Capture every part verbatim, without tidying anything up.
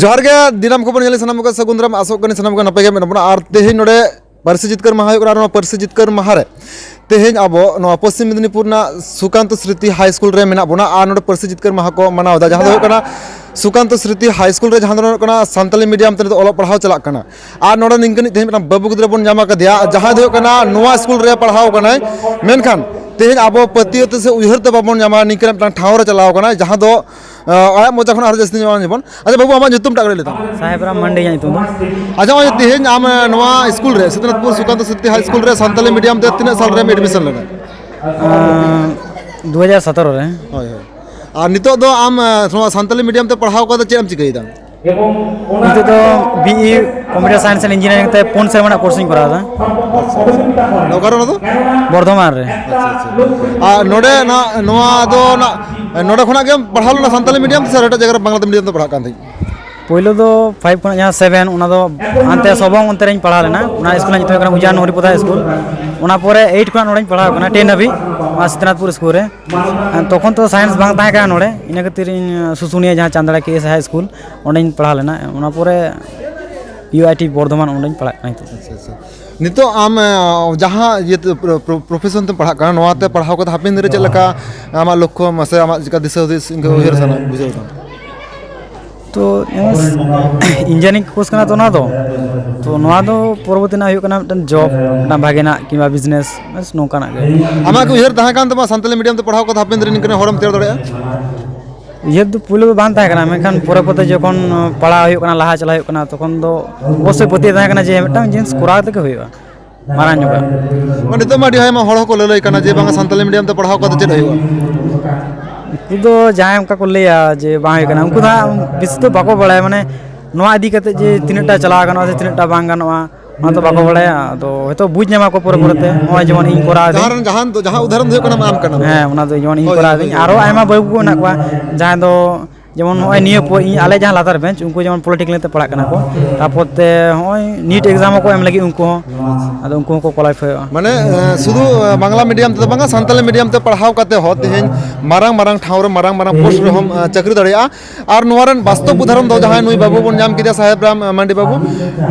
ᱡᱚᱦᱟᱨ ᱜᱮ, ᱫᱤᱱᱟᱹᱢ ᱠᱷᱚᱵᱚᱨ ᱧᱮᱞ ᱥᱟᱱᱟᱢ ᱠᱚ ᱥᱟᱹᱜᱩᱱ ᱫᱟᱨᱟᱢ, ᱟᱥᱚᱜ ᱠᱟᱹᱱᱟᱹᱧ ᱥᱟᱱᱟᱢ ᱠᱚ ᱱᱟᱯᱟᱭ ᱜᱮ ᱢᱮᱱᱟᱜ ᱵᱚᱱᱟ᱾ ᱟᱨ ᱛᱮᱦᱮᱧ ᱱᱚᱰᱮ ᱯᱟᱹᱨᱥᱤ ᱡᱤᱛᱠᱟᱹᱨ ᱢᱟᱦᱟ ᱦᱩᱭᱩᱜ ᱠᱟᱱᱟ᱾ ᱟᱨ ᱱᱚᱣᱟ ᱯᱟᱹᱨᱥᱤ ᱡᱤᱛᱠᱟᱹᱨ ᱢᱟᱦᱟ ᱨᱮ ᱛᱮᱦᱮᱧ ᱟᱵᱚ ᱱᱚᱣᱟ ᱯᱚᱥᱪᱤᱢ ᱢᱮᱫᱽᱱᱤᱯᱩᱨ ᱨᱮᱱᱟᱜ ᱥᱩᱠᱟᱱᱛᱚ ᱥᱨᱤᱛᱤ ᱦᱟᱭ ᱥᱠᱩᱞ ᱨᱮ ᱢᱮᱱᱟᱜ ᱵᱚᱱᱟ᱾ ᱟᱨ ᱱᱚᱰᱮ ᱯᱟᱹᱨᱥᱤ ᱡᱤᱛᱠᱟᱹᱨ ᱢᱟᱦᱟ ᱠᱚ ᱢᱟᱱᱟᱣ ᱮᱫᱟ, ᱡᱟᱦᱟᱸ ᱫᱚ ᱦᱩᱭᱩᱜ ᱠᱟᱱᱟ ᱥᱩᱠᱟᱱᱛᱚ ᱥᱨᱤᱛᱤ ᱦᱟᱭ ᱥᱠᱩᱞ ᱨᱮ, ᱡᱟᱦᱟᱸ ᱫᱚ ᱦᱩᱭᱩᱜ ᱠᱟᱱᱟ ᱥᱟᱱᱛᱟᱞᱤ ᱢᱤᱰᱤᱭᱟᱢ ᱛᱮ ᱱᱤᱛᱚᱜ ᱚᱞᱚᱜ ᱯᱟᱲᱦᱟᱣ ᱪᱟᱞᱟᱜ ᱠᱟᱱᱟ᱾ ᱟᱨ ᱱᱚᱰᱮ ᱱᱤᱝᱠᱟᱹᱱᱤᱡ ᱛᱮᱦᱮᱧ ᱢᱤᱫᱴᱟᱝ ᱵᱟᱹᱵᱩ ᱜᱤᱫᱽᱨᱟᱹ ᱵᱚᱱ ᱧᱟᱢ ᱟᱠᱟᱫᱮᱭᱟ, ᱡᱟᱦᱟᱸᱭ ᱫᱚ ᱦᱩᱭᱩᱜ ᱠᱟᱱᱟ ᱱᱚᱣᱟ ᱥᱠᱩᱞ ᱨᱮ ᱯᱟᱲᱦᱟᱣ ᱠᱟᱱᱟᱭ, ᱢᱮᱱᱠᱷᱟᱱ ᱛᱮᱦᱮᱧ ᱟᱵᱚ ᱯᱟᱹᱛᱭᱟᱹᱣ ᱛᱮ ᱥᱮ ᱩᱭᱦᱟᱹᱨ ᱛᱮ ᱵᱟᱵᱚᱱ ᱧᱟᱢᱟ, ᱱᱤᱝᱠᱟᱹᱱᱟᱜ ᱢᱤᱫᱴᱟᱝ ᱴᱷᱟᱶ ᱨᱮ ᱪᱟᱞᱟᱣ ᱠᱟᱱᱟᱭ, ᱡᱟᱦᱟᱸ ᱫᱚ ᱟᱸ, ᱟᱭᱟᱜ ᱢᱚᱪᱟ ᱠᱷᱚᱱ ᱟᱨᱦᱚᱸ ᱡᱟᱹᱥᱛᱤ ᱧᱚᱜ ᱟᱸᱡᱚᱢ ᱧᱟᱢᱚᱜ᱾ ᱟᱪᱪᱷᱟ ᱵᱟᱹᱵᱩ, ᱟᱢᱟᱜ ᱧᱩᱛᱩᱢ ᱴᱟᱜ ᱞᱟᱹᱭ ᱞᱮᱛᱟᱢ᱾ ᱥᱟᱦᱮᱵ ᱨᱟᱢ ᱢᱟᱱᱰᱤ ᱤᱧᱟᱹᱜ ᱧᱩᱛᱩᱢ ᱫᱚ᱾ ᱟᱪᱪᱷᱟ, ᱱᱚᱜᱼᱚᱭ ᱛᱮᱦᱮᱧ ᱟᱢ, ᱟᱸ, ᱱᱚᱣᱟ ᱥᱠᱩᱞ ᱨᱮ, ᱥᱤᱛᱟᱹᱱᱟᱛᱷᱯᱩᱨ ᱥᱩᱠᱟᱱᱛᱚ ᱥᱨᱤᱛᱤ ᱦᱟᱭ ᱥᱠᱩᱞ ᱨᱮ ᱥᱟᱱᱛᱟᱞᱤ ᱢᱤᱰᱤᱭᱟᱢ ᱛᱮ ᱛᱤᱱᱟᱹᱜ ᱥᱟᱞ ᱨᱮᱢ ᱮᱰᱢᱤᱥᱚᱱ ᱞᱮᱱᱟ? ᱟᱸ, ᱫᱩ ᱦᱟᱡᱟᱨ ᱥᱚᱛᱨᱚ ᱨᱮ᱾ ᱦᱳᱭ, ᱦᱳᱭ᱾ ᱟᱨ ᱱᱤᱛᱚᱜ ᱫᱚ ᱟᱢ, ᱟᱸ, ᱱᱚᱣᱟ ᱥᱟᱱᱛᱟᱞᱤ ᱢᱤᱰᱤᱭᱟᱢ ᱛᱮ ᱯᱟᱲᱦᱟᱣ ᱠᱟᱛᱮ ᱪᱮᱫ ᱮᱢ ᱪᱤᱠᱟᱹᱭᱮᱫᱟ? ᱱᱤᱛᱚᱜ ᱫᱚ B E Computer Science and Engineering ᱛᱮ ᱯᱩᱱ ᱥᱮᱨᱢᱟ ᱨᱮᱱᱟᱜ ᱠᱳᱨᱥ ᱤᱧ ᱠᱚᱨᱟᱣ ᱮᱫᱟ᱾ ᱚᱠᱟᱨᱮ ᱚᱱᱟ ᱫᱚ? ᱵᱚᱨᱫᱷᱚᱢᱟᱱ ᱨᱮ᱾ ᱟᱪᱪᱷᱟ, ᱟᱪᱪᱷᱟ᱾ ᱟᱨ ᱱᱚᱰᱮ ᱱᱟ-, ᱱᱚᱣᱟ ᱫᱚ ᱱᱟ-, ᱱᱚᱰᱮ ᱠᱷᱚᱱᱟᱜ ᱜᱮᱢ ᱯᱟᱲᱦᱟᱣ ᱞᱮᱱᱟ ᱥᱟᱱᱛᱟᱞᱤ ᱢᱤᱰᱤᱭᱟᱢ ᱛᱮ ᱥᱮ ᱟᱨ ᱮᱴᱟᱜ ᱡᱟᱭᱜᱟ ᱨᱮ ᱵᱟᱝᱞᱟ ᱢᱤᱰᱤᱭᱟᱢ ᱛᱮ ᱯᱟᱲᱦᱟᱜ ᱠᱟᱱ ᱛᱟᱦᱮᱸᱫ? ᱯᱳᱭᱞᱳ ᱫᱚ ᱯᱷᱟᱭᱤᱵᱷ ᱠᱷᱚᱱᱟᱜ ᱡᱟᱦᱟᱸ ᱥᱮᱵᱷᱮᱱ, ᱚᱱᱟ ᱫᱚ ᱦᱟᱱᱛᱮ ᱥᱚᱵᱚᱝ ᱚᱱᱛᱮ ᱨᱮᱧ ᱯᱟᱲᱦᱟᱣ ᱞᱮᱱᱟ᱾ ᱚᱱᱟ ᱥᱠᱩᱞ ᱨᱮᱱᱟᱜ ᱧᱩᱛᱩᱢ ᱦᱩᱭᱩᱜ ᱠᱟᱱᱟ ᱩᱡᱟᱱ ᱦᱚᱨᱤᱯᱚᱫᱟ ᱥᱠᱩᱞ᱾ ᱚᱱᱟ ᱯᱚᱨᱮ ᱮᱭᱤᱴ ᱠᱷᱚᱱᱟᱜ ᱱᱚᱰᱮᱧ ᱯᱟᱲᱦᱟᱣ ᱠᱟᱱᱟ, ᱴᱮᱱ ᱦᱟᱹᱵᱤᱡ, ᱱᱚᱣᱟ ᱥᱤᱛᱟᱹᱱᱟᱛᱷᱯᱩᱨ ᱥᱠᱩᱞ ᱨᱮ᱾ ᱛᱚᱠᱷᱚᱱ ᱛᱚ ᱥᱟᱭᱮᱱᱥ ᱵᱟᱝ ᱛᱟᱦᱮᱸ ᱠᱟᱱᱟ ᱱᱚᱰᱮ, ᱤᱱᱟᱹ ᱠᱷᱟᱹᱛᱤᱨ ᱤᱧ ᱥᱩᱥᱩᱱᱤᱭᱟᱹ ᱡᱟᱦᱟᱸ ᱪᱟᱸᱫᱽᱲᱟ ᱠᱮ ᱮᱥ ᱦᱟᱭ ᱥᱠᱩᱞ, ᱚᱸᱰᱮᱧ ᱯᱟᱲᱦᱟᱣ ᱞᱮᱱᱟ᱾ ᱚᱱᱟ ᱯᱚᱨᱮ ᱤᱭᱩ ᱟᱭ ᱴᱤ ᱵᱚᱨᱫᱷᱚᱢᱟᱱ, ᱚᱸᱰᱮᱧ ᱯᱟᱲᱦᱟᱜ ᱠᱟᱱᱟ ᱱᱤᱛᱚᱜ᱾ ᱟᱪᱪᱷᱟ, ᱟᱪᱪᱷᱟ᱾ ᱱᱤᱛᱚᱜ ᱟᱢ, ᱮ, ᱡᱟᱦᱟᱸ ᱤᱭᱟᱹ ᱛᱮ, ᱯᱨᱚ-, ᱯᱨᱚ-, ᱯᱨᱚᱯᱷᱮᱥᱚᱱ ᱛᱮᱢ ᱯᱟᱲᱦᱟᱜ ᱠᱟᱱᱟ, ᱱᱚᱣᱟ ᱛᱮ ᱯᱟᱲᱦᱟᱣ ᱠᱟᱛᱮ ᱦᱟᱯᱮᱱ ᱫᱤᱱ ᱨᱮ ᱪᱮᱫ ᱞᱮᱠᱟ ᱟᱢᱟᱜ ᱞᱚᱠᱠᱷᱚ ᱢᱟᱥᱮ ᱟᱢᱟᱜ ᱪᱮᱫ ᱞᱮᱠᱟ ᱫᱤᱥᱟᱹ ᱦᱩᱫᱤᱥ ᱤᱱᱠᱟᱹ ᱩᱭᱦᱟᱹᱨ ᱥᱟᱱᱟ ᱵᱩᱡᱷᱟᱹᱣ ᱛᱟᱢ? ᱛᱚ, ᱤᱧᱡᱤᱱᱤᱭᱟᱨᱤᱝ ᱠᱳᱨᱥ ᱠᱟᱱᱟ ᱛᱚ ᱱᱚᱣᱟ ᱫᱚ᱾ ᱛᱚ, ᱱᱚᱣᱟ ᱫᱚ ᱯᱚᱨᱚᱵᱚᱨᱛᱤ ᱨᱮᱱᱟᱜ ᱦᱩᱭᱩᱜ ᱠᱟᱱᱟ ᱢᱤᱫᱴᱮᱱ ᱡᱚᱵ, ᱢᱤᱫᱴᱟᱝ ᱵᱷᱟᱜᱮ ᱱᱟᱜ ᱠᱤᱝᱵᱟ ᱵᱤᱡᱽᱱᱮᱥ, ᱵᱟᱥ ᱱᱚᱝᱠᱟᱱᱟᱜ ᱜᱮ᱾ ᱟᱢᱟᱜ ᱠᱤ ᱩᱭᱦᱟᱹᱨ ᱛᱟᱦᱮᱸ ᱠᱟᱱ ᱛᱟᱢᱟ ᱥᱟᱱᱛᱟᱞᱤ ᱢᱤᱰᱤᱭᱟᱢ ᱛᱮ ᱯᱟᱲᱦᱟᱣ ᱠᱟᱛᱮ ᱦᱟᱯᱮᱱ ᱫᱤᱱ ᱨᱮ ᱱᱤᱝᱠᱟᱹᱱ ᱦᱚᱲᱮᱢ ᱛᱮᱭᱟᱨ ᱫᱟᱲᱮᱭᱟᱜᱼᱟ? ᱩᱭᱦᱟᱹᱨ ᱫᱚ ᱯᱩᱭᱞᱩ ᱫᱚ ᱵᱟᱝ ᱛᱟᱦᱮᱸ ᱠᱟᱱᱟ, ᱢᱮᱱᱠᱷᱟᱱ ᱯᱚᱨᱮ ᱯᱚᱨᱮ ᱡᱚᱠᱷᱚᱱ ᱯᱟᱲᱦᱟᱣ ᱦᱩᱭᱩᱜ ᱠᱟᱱᱟ, ᱞᱟᱦᱟ ᱪᱟᱞᱟᱜ ᱦᱩᱭᱩᱜ ᱠᱟᱱᱟ, ᱛᱚᱠᱷᱚᱱ ᱫᱚ ᱚᱵᱚᱥᱥᱳᱭ ᱯᱟᱹᱛᱭᱟᱹᱣ ᱛᱟᱦᱮᱸ ᱠᱟᱱᱟ ᱡᱮ ᱢᱤᱫᱴᱟᱝ ᱡᱤᱱᱤᱥ ᱠᱚᱨᱟᱣ ᱛᱮᱜᱮ ᱦᱩᱭᱩᱜᱼᱟ, ᱢᱟᱨᱟᱝ ᱧᱚᱜᱟᱜ᱾ ᱱᱤᱛᱚᱜ ᱢᱟ ᱟᱹᱰᱤ ᱟᱭᱢᱟ ᱦᱚᱲ ᱦᱚᱸᱠᱚ ᱞᱟᱹᱞᱟᱹᱭ ᱠᱟᱱᱟ ᱡᱮ ᱵᱟᱝᱟ ᱥᱟᱱᱛᱟᱞᱤ ᱢᱤᱰᱤᱭᱟᱢ ᱛᱮ ᱯᱟᱲᱦᱟᱣ ᱠᱟᱛᱮ ᱪᱮᱫ ᱦᱩᱭᱩᱜᱼᱟ? ᱩᱱᱠᱩ ᱫᱚ ᱡᱟᱦᱟᱸᱭ ᱚᱱᱠᱟ ᱠᱚ ᱞᱟᱹᱭᱟ ᱡᱮ ᱵᱟᱝ ᱦᱩᱭᱩᱜ ᱠᱟᱱᱟ, ᱩᱱᱠᱩ ᱫᱚ ᱦᱟᱸᱜ ᱵᱮᱥᱤ ᱫᱚ ᱵᱟᱠᱚ ᱵᱟᱲᱟᱭᱟ, ᱢᱟᱱᱮ ᱱᱚᱣᱟ ᱤᱫᱤ ᱠᱟᱛᱮ ᱡᱮ ᱛᱤᱱᱟᱹᱜ ᱴᱟ ᱪᱟᱞᱟᱣ ᱜᱟᱱᱚᱜᱼᱟ ᱥᱮ ᱛᱤᱱᱟᱹᱜ ᱴᱟ ᱵᱟᱝ ᱜᱟᱱᱚᱜᱼᱟ, ᱚᱱᱟ ᱫᱚ ᱵᱟᱠᱚ ᱵᱟᱲᱟᱭᱟ᱾ ᱟᱫᱚ ᱦᱚᱭᱛᱳ ᱵᱩᱡᱽ ᱧᱟᱢᱟ ᱠᱚ ᱯᱚᱨᱮ ᱯᱚᱨᱮᱛᱮ, ᱱᱚᱜᱼᱚᱭ ᱡᱮᱢᱚᱱ ᱤᱧ ᱠᱚᱨᱟᱣ ᱮᱫᱟᱹᱧ᱾ ᱡᱟᱦᱟᱸ ᱨᱮᱱ, ᱡᱟᱦᱟᱸ ᱫᱚ, ᱡᱟᱦᱟᱸ ᱩᱫᱟᱦᱚᱨᱚᱱ ᱫᱚ ᱦᱩᱭᱩᱜ ᱠᱟᱱᱟ ᱟᱢ ᱠᱟᱱᱟᱢ᱾ ᱦᱮᱸ, ᱚᱱᱟ ᱫᱚ ᱡᱮᱢᱚᱱ ᱤᱧ ᱦᱳᱭ, ᱠᱚᱨᱟᱣ ᱦᱳᱭ, ᱮᱫᱟᱹᱧ᱾ ᱦᱳᱭ᱾ ᱟᱨᱚ ᱟᱭᱢᱟ ᱵᱟᱹᱵᱩ ᱠᱚ ᱢᱮᱱᱟᱜ ᱠᱚᱣᱟ, ᱡᱟᱦᱟᱸᱭ ᱫᱚ ᱡᱮᱢᱚᱱ ᱱᱚᱜᱼᱚᱭ ᱱᱤᱭᱟᱹ ᱯᱚ-, ᱤᱧ, ᱟᱞᱮ ᱡᱟᱦᱟᱸ ᱞᱟᱛᱟᱨ ᱵᱮᱧᱪ, ᱩᱱᱠᱩ ᱡᱮᱢᱚᱱ ᱯᱚᱞᱤᱴᱮᱠᱱᱤᱠ ᱛᱮ ᱯᱟᱲᱦᱟᱜ ᱠᱟᱱᱟ ᱠᱚ, ᱛᱟᱨᱯᱚᱨ ᱛᱮ ᱱᱚᱜᱼᱚᱭ ᱱᱤᱴ ᱮᱠᱡᱟᱢ ᱦᱚᱸᱠᱚ ᱮᱢ ᱞᱟᱹᱜᱤᱫ ᱩᱱᱠᱩ ᱦᱚᱸ, ᱟᱫᱚ ᱩᱱᱠᱩ ᱦᱚᱸᱠᱚ ᱠᱚᱣᱟᱞᱤᱯᱷᱟᱭᱚᱜᱼᱟ᱾ ᱢᱟᱱᱮ, ᱮ, ᱥᱩᱫᱷᱩ, ᱮ, ᱵᱟᱝᱞᱟ ᱢᱤᱰᱤᱭᱟᱢ ᱛᱮᱫᱚ ᱵᱟᱝᱟ, ᱥᱟᱱᱛᱟᱞᱤ ᱢᱤᱰᱤᱭᱟᱢ ᱛᱮ ᱯᱟᱲᱦᱟᱣ ᱠᱟᱛᱮ ᱦᱚᱸ ᱛᱮᱦᱮᱧ ᱢᱟᱨᱟᱝ ᱢᱟᱨᱟᱝ ᱴᱷᱟᱶ ᱨᱮ ᱢᱟᱨᱟᱝ ᱢᱟᱨᱟᱝ ᱯᱳᱥᱴ ᱨᱮᱦᱚᱸᱢ, ᱮ, ᱪᱟᱹᱠᱨᱤ ᱫᱟᱲᱮᱭᱟᱜᱼᱟ᱾ ᱟᱨ ᱱᱚᱣᱟ ᱨᱮᱱ ᱵᱟᱥᱛᱚᱵ ᱩᱫᱟᱦᱚᱨᱚᱱ ᱫᱚ ᱡᱟᱦᱟᱸᱭ ᱱᱩᱭ ᱵᱟᱹᱵᱩ ᱵᱚᱱ ᱧᱟᱢ ᱠᱮᱫᱮᱭᱟ, ᱥᱟᱦᱮᱵ ᱨᱟᱢ, ᱮ, ᱢᱟᱱᱰᱤ ᱵᱟᱹᱵᱩ,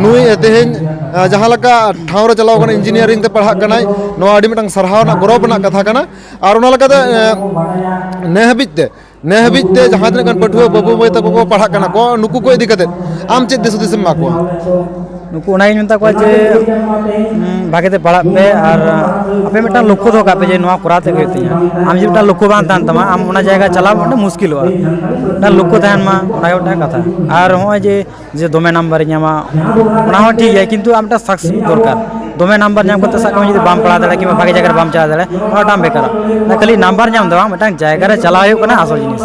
ᱱᱩᱭ, ᱮ, ᱛᱮᱦᱮᱧ, ᱮ, ᱡᱟᱦᱟᱸ ᱞᱮᱠᱟ ᱴᱷᱟᱶ ᱨᱮ ᱪᱟᱞᱟᱣ ᱠᱟᱱᱟ, ᱤᱧᱡᱤᱱᱤᱭᱟᱨᱤᱝ ᱛᱮ ᱯᱟᱲᱦᱟᱜ ᱠᱟᱱᱟᱭ, ᱱᱚᱣᱟ ᱟᱹᱰᱤ ᱢᱤᱫᱴᱟᱝ ᱥᱟᱨᱦᱟᱣ ᱨᱮᱱᱟᱜ, ᱜᱚᱨᱚᱵᱽ ᱨᱮᱱᱟᱜ ᱠᱟᱛᱷᱟ ᱠᱟᱱᱟ᱾ ᱟᱨ ᱚᱱᱟ ᱞᱮᱠᱟᱛᱮ, ᱮ, ᱱᱮ ᱦᱟᱹᱵᱤᱡ ᱛᱮ ᱱᱮ ᱦᱟᱹᱵᱤᱡ ᱛᱮ ᱡᱟᱦᱟᱸ ᱛᱤᱱᱟᱹᱜ ᱜᱟᱱ ᱯᱟᱹᱴᱷᱩᱣᱟᱹ ᱵᱟᱹᱵᱩ ᱢᱟᱹᱭ ᱛᱟᱠᱚ ᱠᱚ ᱯᱟᱲᱦᱟᱜ ᱠᱟᱱᱟ ᱠᱚ, ᱱᱩᱠᱩ ᱠᱚ ᱤᱫᱤ ᱠᱟᱛᱮ ᱟᱢ ᱪᱮᱫ ᱫᱤᱥ ᱦᱩᱫᱤᱥ ᱮᱢ ᱮᱢᱟ ᱠᱚᱣᱟ? ᱱᱩᱠᱩ ᱚᱱᱟᱜᱤᱧ ᱢᱮᱛᱟ ᱠᱚᱣᱟ ᱡᱮ, ᱩᱢ, ᱵᱷᱟᱜᱮ ᱛᱮ ᱯᱟᱲᱦᱟᱜ ᱯᱮ ᱟᱨ ᱟᱯᱮ ᱢᱤᱫᱴᱟᱝ ᱞᱚᱠᱠᱷᱚ ᱫᱚᱦᱚ ᱠᱟᱜ ᱯᱮ ᱡᱮ ᱱᱚᱣᱟ ᱠᱚᱨᱟᱣ ᱛᱮᱜᱮ ᱦᱩᱭᱩᱜ ᱛᱤᱧᱟ᱾ ᱟᱢ ᱡᱩᱫᱤ ᱢᱤᱫᱴᱟᱝ ᱞᱚᱠᱠᱷᱚ ᱵᱟᱝ ᱛᱟᱦᱮᱱ ᱛᱟᱢᱟ, ᱟᱢ ᱚᱱᱟ ᱡᱟᱭᱜᱟ ᱪᱟᱞᱟᱣ ᱢᱤᱫᱴᱟᱝ ᱢᱩᱥᱠᱤᱞᱚᱜᱼᱟ᱾ ᱢᱤᱫᱴᱟᱝ ᱞᱚᱠᱠᱷᱚ ᱛᱟᱦᱮᱱ ᱢᱟ, ᱚᱱᱟ ᱜᱮ ᱢᱤᱫᱴᱟᱝ ᱠᱟᱛᱷᱟ᱾ ᱟᱨ ᱱᱚᱜᱼᱚᱭ ᱡᱮ, ᱡᱮ ᱫᱚᱢᱮ ᱱᱟᱢᱵᱟᱨᱤᱧ ᱧᱟᱢᱟ, ᱚᱱᱟ ᱦᱚᱸ ᱴᱷᱤᱠ ᱜᱮᱭᱟ, ᱠᱤᱱᱛᱩ ᱟᱢ ᱢᱤᱫᱴᱟᱝ ᱥᱟᱠᱥᱮᱥ ᱫᱚᱨᱠᱟᱨ᱾ ᱫᱚᱢᱮ ᱱᱟᱢᱵᱟᱨ ᱧᱟᱢ ᱠᱟᱛᱮ ᱥᱟᱵ ᱠᱟᱜ ᱢᱮ ᱡᱩᱫᱤ ᱵᱟᱢ ᱯᱟᱲᱦᱟᱣ ᱫᱟᱲᱮᱭᱟᱜᱼᱟ ᱠᱤᱝᱵᱟ ᱵᱷᱟᱜᱮ ᱡᱟᱭᱜᱟ ᱨᱮ ᱵᱟᱢ ᱪᱟᱞᱟᱣ ᱫᱟᱲᱮᱭᱟᱜᱼᱟ, ᱚᱱᱟᱴᱟᱜ ᱵᱮᱠᱟᱨᱟ᱾ ᱚᱱᱟ ᱠᱷᱟᱹᱞᱤ ᱱᱟᱢᱵᱟᱨ ᱧᱟᱢ ᱫᱚ ᱵᱟᱝ, ᱢᱤᱫᱴᱟᱝ ᱡᱟᱭᱜᱟ ᱨᱮ ᱪᱟᱞᱟᱣ ᱦᱩᱭᱩᱜ ᱠᱟᱱᱟ ᱟᱥᱚᱞ ᱡᱤᱱᱤᱥ᱾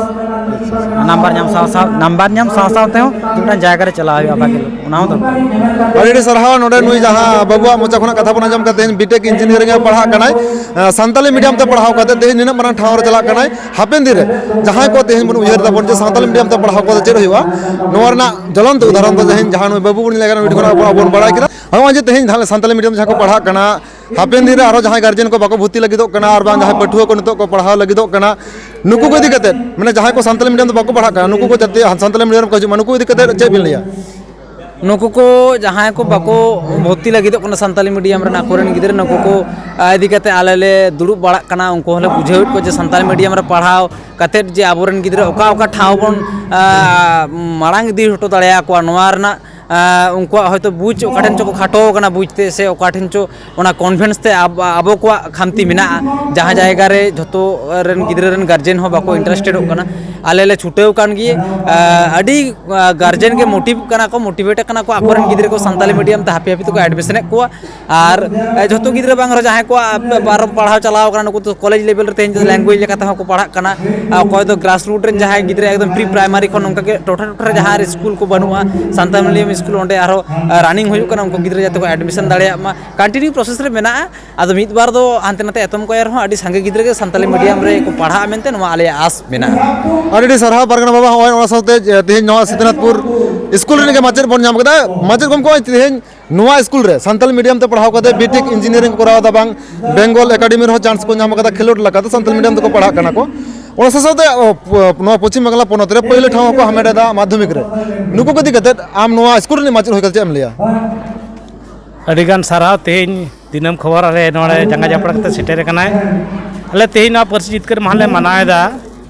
ᱱᱟᱢᱵᱟᱨ ᱧᱟᱢ ᱥᱟᱶ ᱥᱟᱶ, ᱱᱟᱢᱵᱟᱨ ᱧᱟᱢ ᱥᱟᱶ ᱥᱟᱶ ᱛᱮᱦᱚᱸ ᱢᱤᱫᱴᱟᱝ ᱡᱟᱭᱜᱟ ᱨᱮ ᱪᱟᱞᱟᱣ ᱦᱩᱭᱩᱜᱼᱟ ᱵᱷᱟᱜᱮ, ᱚᱱᱟ ᱦᱚᱸ ᱫᱚᱨᱠᱟᱨ᱾ ᱟᱹᱰᱤ ᱟᱹᱰᱤ ᱥᱟᱨᱦᱟᱣ᱾ ᱱᱚᱰᱮ ᱱᱩᱭ ᱡᱟᱦᱟᱸ ᱵᱟᱹᱵᱩᱣᱟᱜ ᱢᱚᱪᱟ ᱠᱷᱚᱱᱟᱜ ᱠᱟᱛᱷᱟ ᱵᱚᱱ ᱟᱸᱡᱚᱢ ᱠᱟᱫ, ᱛᱮᱦᱮᱧ ᱵᱤᱴᱮᱠ ᱤᱧᱡᱤᱱᱤᱭᱟᱨᱤᱝ ᱮ ᱯᱟᱲᱦᱟᱜ ᱠᱟᱱᱟᱭ, ᱥᱟᱱᱛᱟᱞᱤ ᱢᱤᱰᱤᱭᱟᱢ ᱛᱮ ᱯᱟᱲᱦᱟᱣ ᱠᱟᱛᱮ ᱛᱮᱦᱮᱧ ᱱᱤᱱᱟᱹᱜ ᱢᱟᱨᱟᱝ ᱴᱷᱟᱶ ᱨᱮ ᱪᱟᱞᱟᱜ ᱠᱟᱱᱟᱭ᱾ ᱦᱟᱯᱮᱱ ᱫᱤᱱ ᱨᱮ ᱡᱟᱦᱟᱸᱭ ᱠᱚ ᱛᱮᱦᱮᱧ ᱵᱚᱱ ᱩᱭᱦᱟᱹᱨ ᱫᱟᱵᱚᱱ ᱡᱮ ᱥᱟᱱᱛᱟᱞᱤ ᱢᱤᱰᱤᱭᱟᱢ ᱛᱮ ᱯᱟᱲᱦᱟᱣ ᱠᱟᱛᱮ ᱪᱮᱫ ᱦᱩᱭᱩᱜᱼᱟ, ᱱᱚᱣᱟ ᱨᱮᱱᱟᱜ ᱡᱚᱞᱚᱱᱛ ᱩᱫᱟᱦᱚᱨᱚᱱ ᱫᱚ ᱛᱮᱦᱮᱧ ᱡᱟᱦᱟᱸ ᱱᱩᱭ ᱵᱟᱹᱵᱩ ᱵᱚᱱ ᱧᱮᱞᱮ ᱠᱟᱱᱟ, ᱱᱩᱭ ᱴᱷᱮᱱ ᱠᱷᱚᱱᱟᱜ ᱟᱵᱚ ᱵᱚᱱ ᱵᱟᱲᱟᱭ ᱠᱮᱫᱟ᱾ ᱱᱚᱜᱼᱚᱭ ᱡᱮ ᱛᱮᱦᱮᱧ ᱛᱟᱦᱞᱮ ᱥᱟᱱᱛᱟᱞᱤ ᱢᱤᱰᱤᱭᱟᱢ ᱛᱮ ᱡᱟᱦᱟᱸᱭ ᱠᱚ ᱯᱟᱲᱦᱟᱜ ᱠᱟᱱᱟ, ᱦᱟᱯᱮᱱ ᱫᱤᱱ ᱨᱮ ᱟᱨᱦᱚᱸ ᱡᱟᱦᱟᱸᱭ ᱜᱟᱨᱡᱮᱱ ᱠᱚ ᱵᱟᱠᱚ ᱵᱷᱚᱨᱛᱤ ᱞᱟᱹᱜᱤᱫᱚᱜ ᱠᱟᱱᱟ ᱟᱨ ᱵᱟᱝ ᱡᱟᱦᱟᱸᱭ ᱯᱟᱹᱴᱷᱩᱣᱟᱹ ᱠᱚ ᱱᱤᱛᱚᱜ ᱠᱚ ᱯᱟᱲᱦᱟᱣ ᱞᱟᱹᱜᱤᱫᱚᱜ ᱠᱟᱱᱟ, ᱱᱩᱠᱩ ᱠᱚ ᱤᱫᱤ ᱠᱟᱛᱮ, ᱢᱟᱱᱮ, ᱡᱟᱦᱟᱸᱭ ᱠᱚ ᱥᱟᱱᱛᱟᱞᱤ ᱢᱤᱰᱤᱭᱟᱢ ᱛᱮ ᱵᱟᱠᱚ ᱯᱟᱲᱦᱟᱜ ᱠᱟᱱᱟ, ᱱᱩᱠᱩ ᱠᱚ ᱡᱟᱛᱮ ᱥᱟᱱᱛᱟᱞᱤ ᱢᱤᱰᱤᱭᱟᱢ ᱨᱮᱠᱚ ᱦᱤᱡᱩᱜ ᱢᱟ, ᱱᱩᱠᱩ ᱤᱫᱤ ᱠᱟᱛᱮ ᱪᱮᱫ ᱵᱤᱱ ᱞᱟᱹᱭᱟ? ᱱᱩᱠᱩ ᱠᱚ ᱡᱟᱦᱟᱸᱭ ᱠᱚ ᱵᱟᱠᱚ ᱵᱷᱚᱨᱛᱤ ᱞᱟᱹᱜᱤᱫᱚᱜ ᱠᱟᱱᱟ ᱥᱟᱱᱛᱟᱞᱤ ᱢᱤᱰᱤᱭᱟᱢ ᱨᱮᱱ ᱟᱠᱚᱨᱮᱱ ᱜᱤᱫᱽᱨᱟᱹ, ᱱᱩᱠᱩ ᱠᱚ, ᱟ, ᱤᱫᱤ ᱠᱟᱛᱮ ᱟᱞᱮ ᱞᱮ ᱫᱩᱲᱩᱵ ᱵᱟᱲᱟᱜ ᱠᱟᱱᱟ, ᱩᱱᱠᱩ ᱦᱚᱸᱞᱮ ᱵᱩᱡᱷᱟᱹᱣᱮᱫ ᱠᱚᱣᱟ ᱡᱮ ᱥᱟᱱᱛᱟᱞᱤ ᱢᱤᱰᱤᱭᱟᱢ ᱨᱮ ᱯᱟᱲᱦᱟᱣ ᱠᱟᱛᱮᱫ ᱡᱮ ᱟᱵᱚᱨᱮᱱ ᱜᱤᱫᱽᱨᱟᱹ ᱚᱠᱟ ᱚᱠᱟ ᱴᱷᱟᱶ ᱵᱚᱱ, ᱟ, ᱢᱟᱲᱟᱝ ᱤᱫᱤ ᱦᱚᱴᱚ ᱫᱟᱲᱮᱭᱟᱠᱚᱣᱟ, ᱱᱚᱣᱟ ᱨᱮᱱᱟᱜ, ᱟ, ᱩᱱᱠᱩᱣᱟᱜ ᱦᱚᱭᱛᱳ ᱵᱩᱡᱽ ᱚᱠᱟ ᱴᱷᱮᱱ ᱪᱚᱠᱚ ᱠᱷᱟᱴᱚ ᱟᱠᱟᱱᱟ ᱵᱩᱡᱽ ᱛᱮ, ᱥᱮ ᱚᱠᱟ ᱴᱷᱮᱱ ᱪᱚ ᱚᱱᱟ ᱠᱚᱱᱯᱷᱤᱰᱮᱱᱥ ᱛᱮ ᱟᱵ-, ᱟᱵᱚ ᱠᱚᱣᱟᱜ ᱠᱷᱟᱢᱛᱤ ᱢᱮᱱᱟᱜᱼᱟ, ᱡᱟᱦᱟᱸ ᱡᱟᱭᱜᱟ ᱨᱮ ᱡᱷᱚᱛᱚ ᱨᱮᱱ ᱜᱤᱫᱽᱨᱟᱹ ᱨᱮᱱ ᱜᱟᱨᱡᱮᱱ ᱦᱚᱸ ᱵᱟᱠᱚ ᱤᱱᱴᱟᱨᱮᱥᱴᱮᱰᱚᱜ ᱠᱟᱱᱟ᱾ ᱟᱞᱮ ᱞᱮ ᱪᱷᱩᱴᱟᱹᱣ ᱠᱟᱱ ᱜᱮᱭᱟ, ᱟ, ᱟᱹᱰᱤ, ᱟ, ᱜᱟᱨᱡᱮᱱ ᱜᱮ ᱢᱳᱴᱤᱵᱷ ᱠᱟᱱᱟ ᱠᱚ, ᱢᱳᱴᱤᱵᱷᱮᱴ ᱠᱟᱱᱟ ᱠᱚ, ᱟᱠᱚᱨᱮᱱ ᱜᱤᱫᱽᱨᱟᱹ ᱠᱚ ᱥᱟᱱᱛᱟᱞᱤ ᱢᱤᱰᱤᱭᱟᱢ ᱛᱮ ᱦᱟᱯᱮ ᱦᱟᱯᱮ ᱛᱮᱠᱚ ᱮᱰᱢᱤᱥᱚᱱᱮᱫ ᱠᱚᱣᱟ᱾ ᱟᱨ, ᱮ, ᱡᱷᱚᱛᱚ ᱜᱤᱫᱽᱨᱟᱹ ᱵᱟᱝ ᱨᱮᱦᱚᱸ ᱡᱟᱦᱟᱸᱭ ᱠᱚᱣᱟᱜ ᱯᱟᱨᱚᱢ ᱯᱟᱲᱦᱟᱣ ᱪᱟᱞᱟᱣ ᱠᱟᱱᱟ, ᱱᱩᱠᱩ ᱫᱚ ᱠᱚᱞᱮᱡᱽ ᱞᱮᱵᱮᱞ ᱨᱮ ᱛᱮᱦᱮᱧ ᱫᱚ ᱞᱮᱝᱜᱩᱭᱮᱡᱽ ᱞᱮᱠᱟ ᱛᱮᱦᱚᱸ ᱠᱚ ᱯᱟᱲᱦᱟᱜ ᱠᱟᱱᱟ᱾ ᱟᱨ ᱚᱠᱚᱭ ᱫᱚ ᱜᱨᱟᱥ ᱨᱩᱴ ᱨᱮᱱ ᱡᱟᱦᱟᱸᱭ ᱜᱤᱫᱽᱨᱟᱹ ᱮᱠᱫᱚᱢ ᱯᱨᱤ ᱯᱨᱟᱭᱢᱟᱨᱤ ᱠᱷᱚᱱ ᱚᱱᱠᱟ ᱜᱮ ᱴᱚᱴᱷᱟ ᱴᱚᱴᱷᱟ ᱨᱮ ᱡᱟᱦᱟᱸ ᱨᱮ ᱥᱠᱩᱞ ᱠᱚ ᱵᱟᱹᱱᱩᱜᱼᱟ, ᱥᱟᱱᱛᱟᱲᱤ ᱢᱤᱰᱤᱭᱟᱢ ᱥᱠᱩᱞ ᱚᱸᱰᱮ ᱟᱨᱦᱚᱸ ᱨᱟᱱᱤᱝ ᱦᱩᱭᱩᱜ ᱠᱟᱱᱟ, ᱩᱱᱠᱩ ᱜᱤᱫᱽᱨᱟᱹ ᱡᱟᱛᱮ ᱠᱚ ᱮᱰᱢᱤᱥᱚᱱ ᱫᱟᱲᱮᱭᱟᱜ ᱢᱟ, ᱠᱚᱱᱴᱤᱱᱤᱭᱩ ᱯᱨᱚᱥᱮᱥ ᱨᱮ ᱢᱮᱱᱟᱜᱼᱟ᱾ ᱟᱫᱚ ᱢᱤᱫ ᱵᱟᱨ ᱫᱚ ᱦᱟᱱᱛᱮ ᱱᱟᱛᱮ ᱮᱛᱚᱢ ᱠᱚ ᱮᱱ ᱨᱮᱦᱚᱸ ᱟᱹᱰᱤ ᱥᱟᱸᱜᱮ ᱜᱤᱫᱽᱨᱟᱹ ᱜᱮ ᱥᱟᱱᱛᱟᱞᱤ ᱢᱤᱰᱤᱭᱟᱢ ᱨᱮ ᱠᱚ ᱯᱟᱲᱦᱟᱜᱼᱟ ᱢᱮᱱᱛᱮ ᱱᱚᱣᱟ ᱟᱞᱮᱭᱟᱜ ᱟᱥ ᱢᱮᱱᱟᱜᱼᱟ᱾ ᱟᱹᱰᱤ ᱟᱹᱰᱤ ᱥᱟᱨᱦᱟᱣ ᱯᱟᱨᱜᱟᱱᱟ ᱵᱟᱵᱟ᱾ ᱦᱚᱸᱜᱼᱚᱭ ᱚᱱᱟ ᱥᱟᱶᱛᱮ ᱛᱮᱦᱮᱧ ᱱᱚᱣᱟ ᱥᱤᱫᱷᱱᱟᱛᱷᱯᱩᱨ ᱥᱠᱩᱞ ᱨᱮᱱ ᱜᱮ ᱢᱟᱪᱮᱫ ᱵᱚᱱ ᱧᱟᱢ ᱠᱮᱫᱟ᱾ ᱢᱟᱪᱮᱫ ᱜᱚᱢᱠᱮ, ᱦᱚᱸᱜᱼᱚᱭ ᱛᱮᱦᱮᱧ ᱱᱚᱣᱟ ᱥᱠᱩᱞ ᱨᱮ ᱥᱟᱱᱛᱟᱞᱤ ᱢᱤᱰᱤᱭᱟᱢ ᱛᱮ ᱯᱟᱲᱦᱟᱣ ᱠᱟᱛᱮ ᱵᱤᱴᱮᱠ ᱤᱧᱡᱤᱱᱤᱭᱟᱨᱤᱝ ᱠᱚ ᱠᱚᱨᱟᱣ ᱮᱫᱟ, ᱵᱟᱝ ᱵᱮᱝᱜᱚᱞ ᱮᱠᱟᱰᱮᱢᱤ ᱨᱮᱦᱚᱸ ᱪᱟᱱᱥ ᱠᱚ ᱧᱟᱢ ᱠᱟᱫᱟ, ᱠᱷᱮᱞᱳᱰ ᱞᱮᱠᱟᱛᱮ ᱥᱟᱱᱛᱟᱞᱤ ᱢᱤᱰᱤᱭᱟᱢ ᱛᱮᱠᱚ ᱯᱟᱲᱦᱟᱜ ᱠᱟᱱᱟ ᱠᱚ᱾ ᱚᱱᱟ ᱥᱟᱶ ᱥᱟᱶᱛᱮ ᱚ, ᱯ-, ᱱᱚᱣᱟ ᱯᱚᱪᱷᱤᱢ ᱵᱟᱝᱞᱟ ᱯᱚᱱᱚᱛ ᱨᱮ ᱯᱳᱭᱞᱳ ᱴᱷᱟᱶ ᱦᱚᱸᱠᱚ ᱦᱟᱢᱮᱴ ᱮᱫᱟ ᱢᱟᱫᱽᱫᱷᱚᱢᱤᱠ ᱨᱮ᱾ ᱱᱩᱠᱩ ᱠᱚ ᱤᱫᱤ ᱠᱟᱛᱮ ᱟᱢ ᱱᱚᱣᱟ ᱥᱠᱩᱞ ᱨᱤᱱᱤᱡ ᱢᱟᱪᱮᱫ ᱦᱩᱭ ᱠᱟᱛᱮ ᱪᱮᱫ ᱮᱢ ᱞᱟᱹᱭᱟ? ᱟᱹᱰᱤᱜᱟᱱ ᱥᱟᱨᱦᱟᱣ᱾ ᱛᱮᱦᱮᱧ ᱫᱤᱱᱟᱹᱢ ᱠᱷᱚᱵᱚᱨ ᱟᱞᱮ ᱱᱚᱰᱮ ᱡᱟᱸᱜᱟ ᱡᱟᱯᱲᱟ ᱠᱟᱛᱮ ᱥᱮᱴᱮᱨ ᱟᱠᱟᱱᱟᱭ᱾ ᱟᱞᱮ ᱛᱮᱦᱮᱧ ᱱᱚᱣᱟ ᱯᱟᱹᱨᱥᱤ ᱡᱤᱛᱠᱟᱹᱨ ᱢᱟᱦᱟ ᱞᱮ ᱢᱟᱱᱟᱣ ᱮᱫᱟ᱾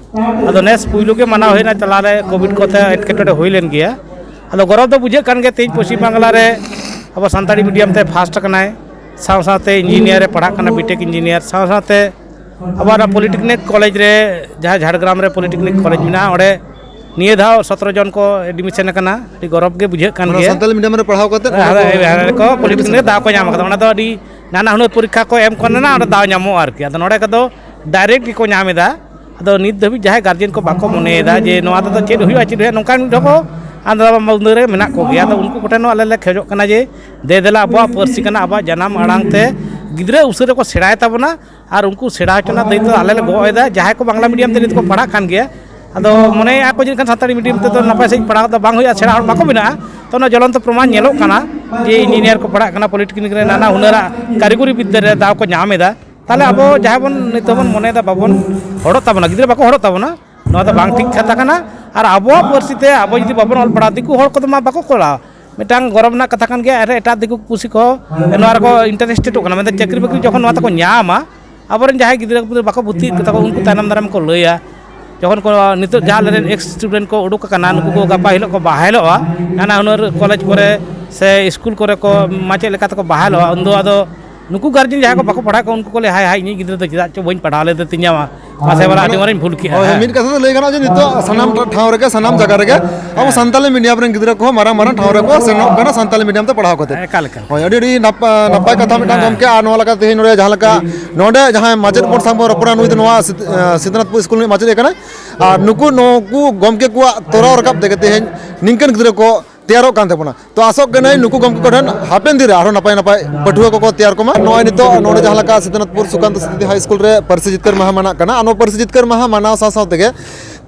ᱟᱫᱚ ᱱᱮᱥ ᱯᱩᱭᱞᱩ ᱜᱮ ᱢᱟᱱᱟᱣ ᱦᱩᱭᱱᱟ, ᱪᱟᱞᱟᱣ ᱨᱮ ᱠᱳᱵᱷᱤᱰ ᱠᱚᱛᱮ ᱮᱴᱠᱮᱴᱚᱬᱮ ᱦᱩᱭ ᱞᱮᱱ ᱜᱮᱭᱟ᱾ ᱟᱫᱚ ᱜᱚᱨᱚᱵᱽ ᱫᱚ ᱵᱩᱡᱷᱟᱹᱜ ᱠᱟᱱ ᱜᱮᱭᱟ, ᱛᱮᱦᱮᱧ ᱯᱚᱪᱷᱤᱢ ᱵᱟᱝᱞᱟ ᱨᱮ ᱟᱵᱚ ᱥᱟᱱᱛᱟᱲᱤ ᱢᱤᱰᱤᱭᱟᱢ ᱛᱮ ᱯᱷᱟᱥᱴ ᱟᱠᱟᱱᱟᱭ, ᱥᱟᱶ ᱥᱟᱶᱛᱮ ᱤᱧᱡᱤᱱᱤᱭᱟᱨ ᱮ ᱯᱟᱲᱦᱟᱜ ᱠᱟᱱᱟ, ᱵᱤᱴᱮᱠ ᱤᱧᱡᱤᱱᱤᱭᱟᱨ, ᱥᱟᱶ ᱥᱟᱶᱛᱮ ᱟᱵᱚᱣᱟᱜ ᱚᱱᱟ ᱯᱚᱞᱤᱴᱮᱠᱱᱤᱠ ᱠᱚᱞᱮᱡᱽ ᱨᱮ, ᱡᱟᱦᱟᱸ ᱡᱷᱟᱲᱜᱨᱟᱢ ᱨᱮ ᱯᱚᱞᱤᱴᱮᱠᱱᱤᱠ ᱠᱚᱞᱮᱡᱽ ᱢᱮᱱᱟᱜᱼᱟ, ᱚᱸᱰᱮ ᱱᱤᱭᱟᱹ ᱫᱷᱟᱣ ᱥᱚᱛᱨᱚ ᱡᱚᱱ ᱠᱚ ᱮᱰᱢᱤᱥᱚᱱ ᱟᱠᱟᱱᱟ᱾ ᱟᱹᱰᱤ ᱜᱚᱨᱚᱵᱽ ᱜᱮ ᱵᱩᱡᱷᱟᱹᱜ ᱠᱟᱱ ᱚᱱᱟ ᱜᱮᱭᱟ᱾ ᱥᱟᱱᱛᱟᱞᱤ ᱢᱤᱰᱤᱭᱟᱢ ᱨᱮ ᱯᱟᱲᱦᱟᱣ ᱠᱟᱛᱮ ᱦᱮᱸ, ᱚᱱᱟ ᱦᱮᱸ, ᱠᱚ ᱦᱮᱸ, ᱦᱮᱸ, ᱠᱚ ᱯᱚᱞᱤᱴᱮᱠᱱᱤᱠ ᱨᱮ ᱫᱟᱣ ᱠᱚ ᱧᱟᱢ ᱟᱠᱟᱫᱟ᱾ ᱚᱱᱟ ᱫᱚ ᱟᱹᱰᱤ ᱱᱟᱱᱟ ᱦᱩᱱᱟᱹᱨ ᱯᱚᱨᱤᱠᱠᱷᱟ ᱠᱚ ᱮᱢ ᱠᱟᱱᱟ, ᱚᱸᱰᱮ ᱫᱟᱣ ᱧᱟᱢᱚᱜᱼᱟ ᱟᱨᱠᱤ᱾ ᱟᱫᱚ ᱱᱚᱰᱮ ᱠᱚᱫᱚ ᱰᱟᱭᱨᱮᱠᱴ ᱜᱮᱠᱚ ᱧᱟᱢ ᱮᱫᱟ᱾ ᱟᱫᱚ ᱱᱤᱛ ᱫᱷᱟᱹᱵᱤᱡ ᱡᱟᱦᱟᱸᱭ ᱜᱟᱨᱡᱮᱱ ᱠᱚ ᱵᱟᱠᱚ ᱢᱚᱱᱮᱭᱮᱫᱟ ᱡᱮ ᱱᱚᱣᱟ ᱛᱮᱫᱚ ᱪᱮᱫ ᱦᱩᱭᱩᱜᱼᱟ, ᱪᱮᱫ ᱦᱩᱭᱩᱜᱼᱟ, ᱱᱚᱝᱠᱟᱱ ᱦᱚᱸ ᱠᱚ ᱟᱱᱫᱳᱞᱚᱱ ᱨᱮ ᱢᱮᱱᱟᱜ ᱠᱚᱜᱮᱭᱟ᱾ ᱟᱫᱚ ᱩᱱᱠᱩ ᱠᱚᱴᱷᱮᱱ ᱦᱚᱸ ᱟᱞᱮ ᱞᱮ ᱠᱷᱚᱡᱚᱜ ᱠᱟᱱᱟ ᱡᱮ ᱫᱮ ᱫᱮᱞᱟ ᱟᱵᱚᱣᱟᱜ ᱯᱟᱹᱨᱥᱤ ᱠᱟᱱᱟ, ᱟᱵᱚᱣᱟᱜ ᱡᱟᱱᱟᱢ ᱟᱲᱟᱝ ᱛᱮ ᱜᱤᱫᱽᱨᱟᱹ ᱩᱥᱟᱹᱨᱟ ᱠᱚ ᱥᱮᱬᱟᱭ ᱛᱟᱵᱚᱱᱟ᱾ ᱟᱨ ᱩᱱᱠᱩ ᱥᱮᱬᱟ ᱦᱚᱪᱚ ᱨᱮᱱᱟᱜ ᱫᱟᱭᱤᱛᱛᱚ ᱟᱞᱮ ᱞᱮ ᱜᱚᱜ ᱮᱫᱟ᱾ ᱡᱟᱦᱟᱸᱭ ᱠᱚ ᱵᱟᱝᱞᱟ ᱢᱤᱰᱤᱭᱟᱢ ᱛᱮ ᱱᱤᱛ ᱠᱚ ᱯᱟᱲᱦᱟᱜ ᱠᱟᱱ ᱜᱮᱭᱟ, ᱟᱫᱚ ᱢᱚᱱᱮᱭᱮᱫᱼᱟ ᱠᱚ ᱡᱟᱹᱱᱤᱡ ᱠᱷᱟᱱ ᱥᱟᱱᱛᱟᱲᱤ ᱢᱤᱰᱤᱭᱟᱢ ᱛᱮᱫᱚ ᱱᱟᱯᱟᱭ ᱥᱟᱺᱦᱤᱡ ᱯᱟᱲᱦᱟᱣ ᱫᱚ ᱵᱟᱝ ᱦᱩᱭᱩᱜᱼᱟ, ᱥᱮᱬᱟ ᱦᱚᱲ ᱵᱟᱠᱚ ᱵᱮᱱᱟᱜᱼᱟ᱾ ᱛᱚ, ᱚᱱᱟ ᱡᱚᱞᱚᱱᱛᱚ ᱯᱨᱚᱢᱟᱱ ᱧᱮᱞᱚᱜ ᱠᱟᱱᱟ ᱡᱮ ᱤᱧᱡᱤᱱᱤᱭᱟᱨ ᱠᱚ ᱯᱟᱲᱦᱟᱜ ᱠᱟᱱᱟ, ᱯᱚᱞᱤᱴᱮᱠᱱᱤᱠ ᱨᱮ ᱱᱟᱱᱟ ᱦᱩᱱᱟᱹᱨᱟᱜ ᱠᱟᱹᱨᱤᱜᱚᱨᱤ ᱵᱤᱫᱽᱫᱟᱹ ᱨᱮ ᱫᱟᱣ ᱠᱚ ᱧᱟᱢ ᱮᱫᱟ᱾ ᱛᱟᱦᱚᱞᱮ ᱟᱵᱚ ᱡᱟᱦᱟᱸᱭ ᱵᱚᱱ ᱱᱤᱛᱚᱜ ᱵᱚᱱ ᱢᱚᱱᱮᱭᱮᱫᱟ ᱵᱟᱵᱚᱱ ᱦᱚᱲᱚᱜ ᱛᱟᱵᱚᱱᱟ, ᱜᱤᱫᱽᱨᱟᱹ ᱵᱟᱠᱚ ᱦᱚᱲᱚᱜ ᱛᱟᱵᱚᱱᱟ, ᱱᱚᱣᱟ ᱫᱚ ᱵᱟᱝ ᱴᱷᱤᱠ ᱠᱟᱛᱷᱟ ᱠᱟᱱᱟ᱾ ᱟᱨ ᱟᱵᱚᱣᱟᱜ ᱯᱟᱹᱨᱥᱤ ᱛᱮ ᱟᱵᱚ ᱡᱩᱫᱤ ᱵᱟᱵᱚᱱ ᱚᱞ ᱯᱟᱲᱦᱟᱣᱟ, ᱫᱤᱠᱩ ᱦᱚᱲ ᱠᱚᱫᱚ ᱢᱟ ᱵᱟᱠᱚ ᱠᱚᱨᱟᱣᱟ᱾ ᱢᱤᱫᱴᱟᱝ ᱜᱚᱨᱚᱵᱽ ᱨᱮᱱᱟᱜ ᱠᱟᱛᱷᱟ ᱠᱟᱱ ᱜᱮᱭᱟ, ᱟᱨ ᱮᱴᱟᱜ ᱫᱤᱠᱩ ᱯᱩᱥᱤ ᱠᱚ ᱱᱚᱣᱟ ᱨᱮᱠᱚ ᱤᱱᱴᱟᱨᱮᱥᱴᱮᱰᱚᱜ ᱠᱟᱱᱟ, ᱢᱮᱱᱫᱚ ᱪᱟᱹᱠᱨᱤ ᱵᱟᱹᱠᱨᱤ ᱡᱚᱠᱷᱚᱱ ᱱᱚᱣᱟ ᱛᱮᱠᱚ ᱧᱟᱢᱟ, ᱟᱵᱚᱨᱮᱱ ᱡᱟᱦᱟᱸᱭ ᱜᱤᱫᱽᱨᱟᱹ ᱯᱤᱫᱽᱨᱟᱹ ᱵᱟᱠᱚ ᱵᱷᱚᱨᱛᱤᱜ ᱠᱟᱱ ᱛᱟᱠᱚ, ᱩᱱᱠᱩ ᱛᱟᱭᱱᱚᱢ ᱫᱟᱨᱟᱢ ᱠᱚ ᱞᱟᱹᱭᱟ᱾ ᱡᱚᱠᱷᱚᱱ ᱠᱚ ᱱᱤᱛᱚᱜ ᱡᱟᱦᱟᱸ ᱟᱞᱮᱨᱮᱱ ᱮᱠᱥ ᱥᱴᱩᱰᱮᱱᱴ ᱠᱚ ᱩᱰᱩᱠ ᱟᱠᱟᱱᱟ, ᱱᱩᱠᱩ ᱠᱚ ᱜᱟᱯᱟ ᱦᱤᱞᱳᱜ ᱠᱚ ᱵᱟᱦᱟᱞᱚᱜᱼᱟ, ᱱᱟᱱᱟ ᱦᱩᱱᱟᱹᱨ ᱠᱚᱞᱮᱡᱽ ᱠᱚᱨᱮ ᱥᱮ ᱥᱠᱩᱞ ᱠᱚᱨᱮ ᱠᱚ ᱢᱟᱪᱮᱫ ᱞᱮᱠᱟ ᱛᱮᱠᱚ ᱵᱟᱦᱟᱞᱚᱜᱼᱟ, ᱩᱱᱫᱚ ᱟᱫᱚ ᱱᱩᱠᱩ ᱜᱟᱨᱡᱮᱱ ᱡᱟᱦᱟᱸᱭ ᱠᱚ ᱵᱟᱠᱚ ᱯᱟᱲᱦᱟᱣ ᱠᱚᱣᱟ, ᱩᱱᱠᱩ ᱠᱚ ᱞᱟᱹᱭᱟ, "ᱦᱟᱭ ᱦᱟᱭ, ᱤᱧᱤᱡ ᱜᱤᱫᱽᱨᱟᱹ ᱫᱚ ᱪᱮᱫᱟᱜ ᱪᱚ ᱵᱟᱹᱧ ᱯᱟᱲᱦᱟᱣ ᱞᱮᱫᱮ ᱛᱤᱧᱟ, ᱢᱟ ᱢᱟᱥᱮ ᱵᱟᱲᱟ ᱟᱹᱰᱤ ᱢᱟᱨᱟᱝ ᱤᱧ ᱵᱷᱩᱞ ᱠᱮᱜᱼᱟ᱾" ᱦᱳᱭ, ᱦᱮᱸ᱾ ᱢᱤᱫ ᱠᱟᱛᱷᱟ ᱛᱮ ᱞᱟᱹᱭ ᱜᱟᱱᱚᱜᱼᱟ ᱡᱮ ᱱᱤᱛᱚᱜ ᱥᱟᱱᱟᱢ ᱴᱷᱟᱶ ᱨᱮᱜᱮ, ᱥᱟᱱᱟᱢ ᱡᱟᱭᱜᱟ ᱨᱮᱜᱮ ᱟᱵᱚ ᱦᱮᱸ᱾ ᱥᱟᱱᱛᱟᱞᱤ ᱢᱤᱰᱤᱭᱟᱢ ᱨᱮᱱ ᱜᱤᱫᱽᱨᱟᱹ ᱠᱚᱦᱚᱸ ᱢᱟᱨᱟᱝ ᱢᱟᱨᱟᱝ ᱴᱷᱟᱶ ᱨᱮᱠᱚ ᱥᱮᱱᱚᱜ ᱠᱟᱱᱟ ᱥᱟᱱᱛᱟᱞᱤ ᱢᱤᱰᱤᱭᱟᱢ ᱛᱮ ᱯᱟᱲᱦᱟᱣ ᱠᱟᱛᱮ᱾ ᱦᱮᱸ, ᱮᱠᱟᱞ, ᱮᱠᱟᱞ᱾ ᱦᱳᱭ, ᱟᱹᱰᱤ ᱟᱹᱰᱤ ᱱᱟᱯ-, ᱱᱟᱯᱟᱭ ᱠᱟᱛᱷᱟ ᱢᱤᱫᱴᱟᱝ ᱦᱮᱸ᱾ ᱜᱚᱢᱠᱮ᱾ ᱟᱨ ᱱᱚᱣᱟ ᱞᱮᱠᱟ ᱛᱮᱦᱮᱧ ᱱᱚᱰᱮ ᱡᱟᱦᱟᱸ ᱞᱮᱠᱟ ᱱᱚᱰᱮ ᱡᱟᱦᱟᱸᱭ ᱢᱟᱪᱮᱫ ᱵᱚᱱ ᱥᱟᱶ ᱵᱚᱱ ᱨᱚᱯᱚᱲᱟ, ᱱᱩᱭ ᱫᱚ ᱱᱚᱣᱟ ᱥᱤᱫ-, ᱮ, ᱥᱤᱫᱷᱱᱟᱛᱷᱯᱩᱨ ᱥᱠᱩᱞ ᱨᱤᱱᱤᱡ ᱢᱟᱪᱮᱫ ᱜᱮ ᱠᱟᱱᱟᱭ᱾ ᱟᱨ ᱱᱩᱠᱩ, ᱱᱩᱠᱩ ᱜᱚᱢᱠᱮ ᱠᱚᱣᱟᱜ ᱛᱚᱨᱟᱣ ᱨᱟᱠᱟᱵ ᱛᱮᱜᱮ ᱛᱮᱦᱮᱧ ᱱᱤᱝᱠᱟᱹᱱ ᱜᱤᱫᱽᱨᱟᱹ ᱠᱚ ᱛᱮᱭᱟᱨᱚᱜ ᱠᱟᱱ ᱛᱟᱵᱚᱱᱟ᱾ ᱛᱚ ᱟᱥᱚᱜ ᱠᱟᱹᱱᱟᱹᱧ ᱱᱩᱠᱩ ᱜᱚᱢᱠᱮ ᱠᱚᱴᱷᱮᱱ ᱦᱟᱯᱮᱱ ᱫᱤᱱ ᱨᱮ ᱟᱨᱦᱚᱸ ᱱᱟᱯᱟᱭ ᱱᱟᱯᱟᱭ ᱯᱟᱹᱴᱷᱩᱣᱟᱹ ᱠᱚᱠᱚ ᱛᱮᱭᱟᱨ ᱠᱚᱢᱟ᱾ ᱱᱚᱜᱼᱚᱭ ᱱᱤᱛᱚᱜ ᱱᱚᱰᱮ ᱡᱟᱦᱟᱸ ᱞᱮᱠᱟ ᱥᱤᱫᱷᱩᱱᱟᱛᱷᱯᱩᱨ ᱥᱩᱠᱟᱱᱛ ᱥᱨᱤᱛᱤ ᱦᱟᱭ ᱥᱠᱩᱞ ᱨᱮ ᱯᱟᱹᱨᱥᱤ ᱡᱤᱛᱠᱟᱹᱨ ᱢᱟᱦᱟ ᱢᱟᱱᱟᱜ ᱠᱟᱱᱟ, ᱟᱨ ᱱᱚᱣᱟ ᱯᱟᱹᱨᱥᱤ ᱡᱤᱛᱠᱟᱹᱨ ᱢᱟᱦᱟ ᱢᱟᱱᱟᱣ ᱥᱟᱶ ᱥᱟᱶ ᱛᱮᱜᱮ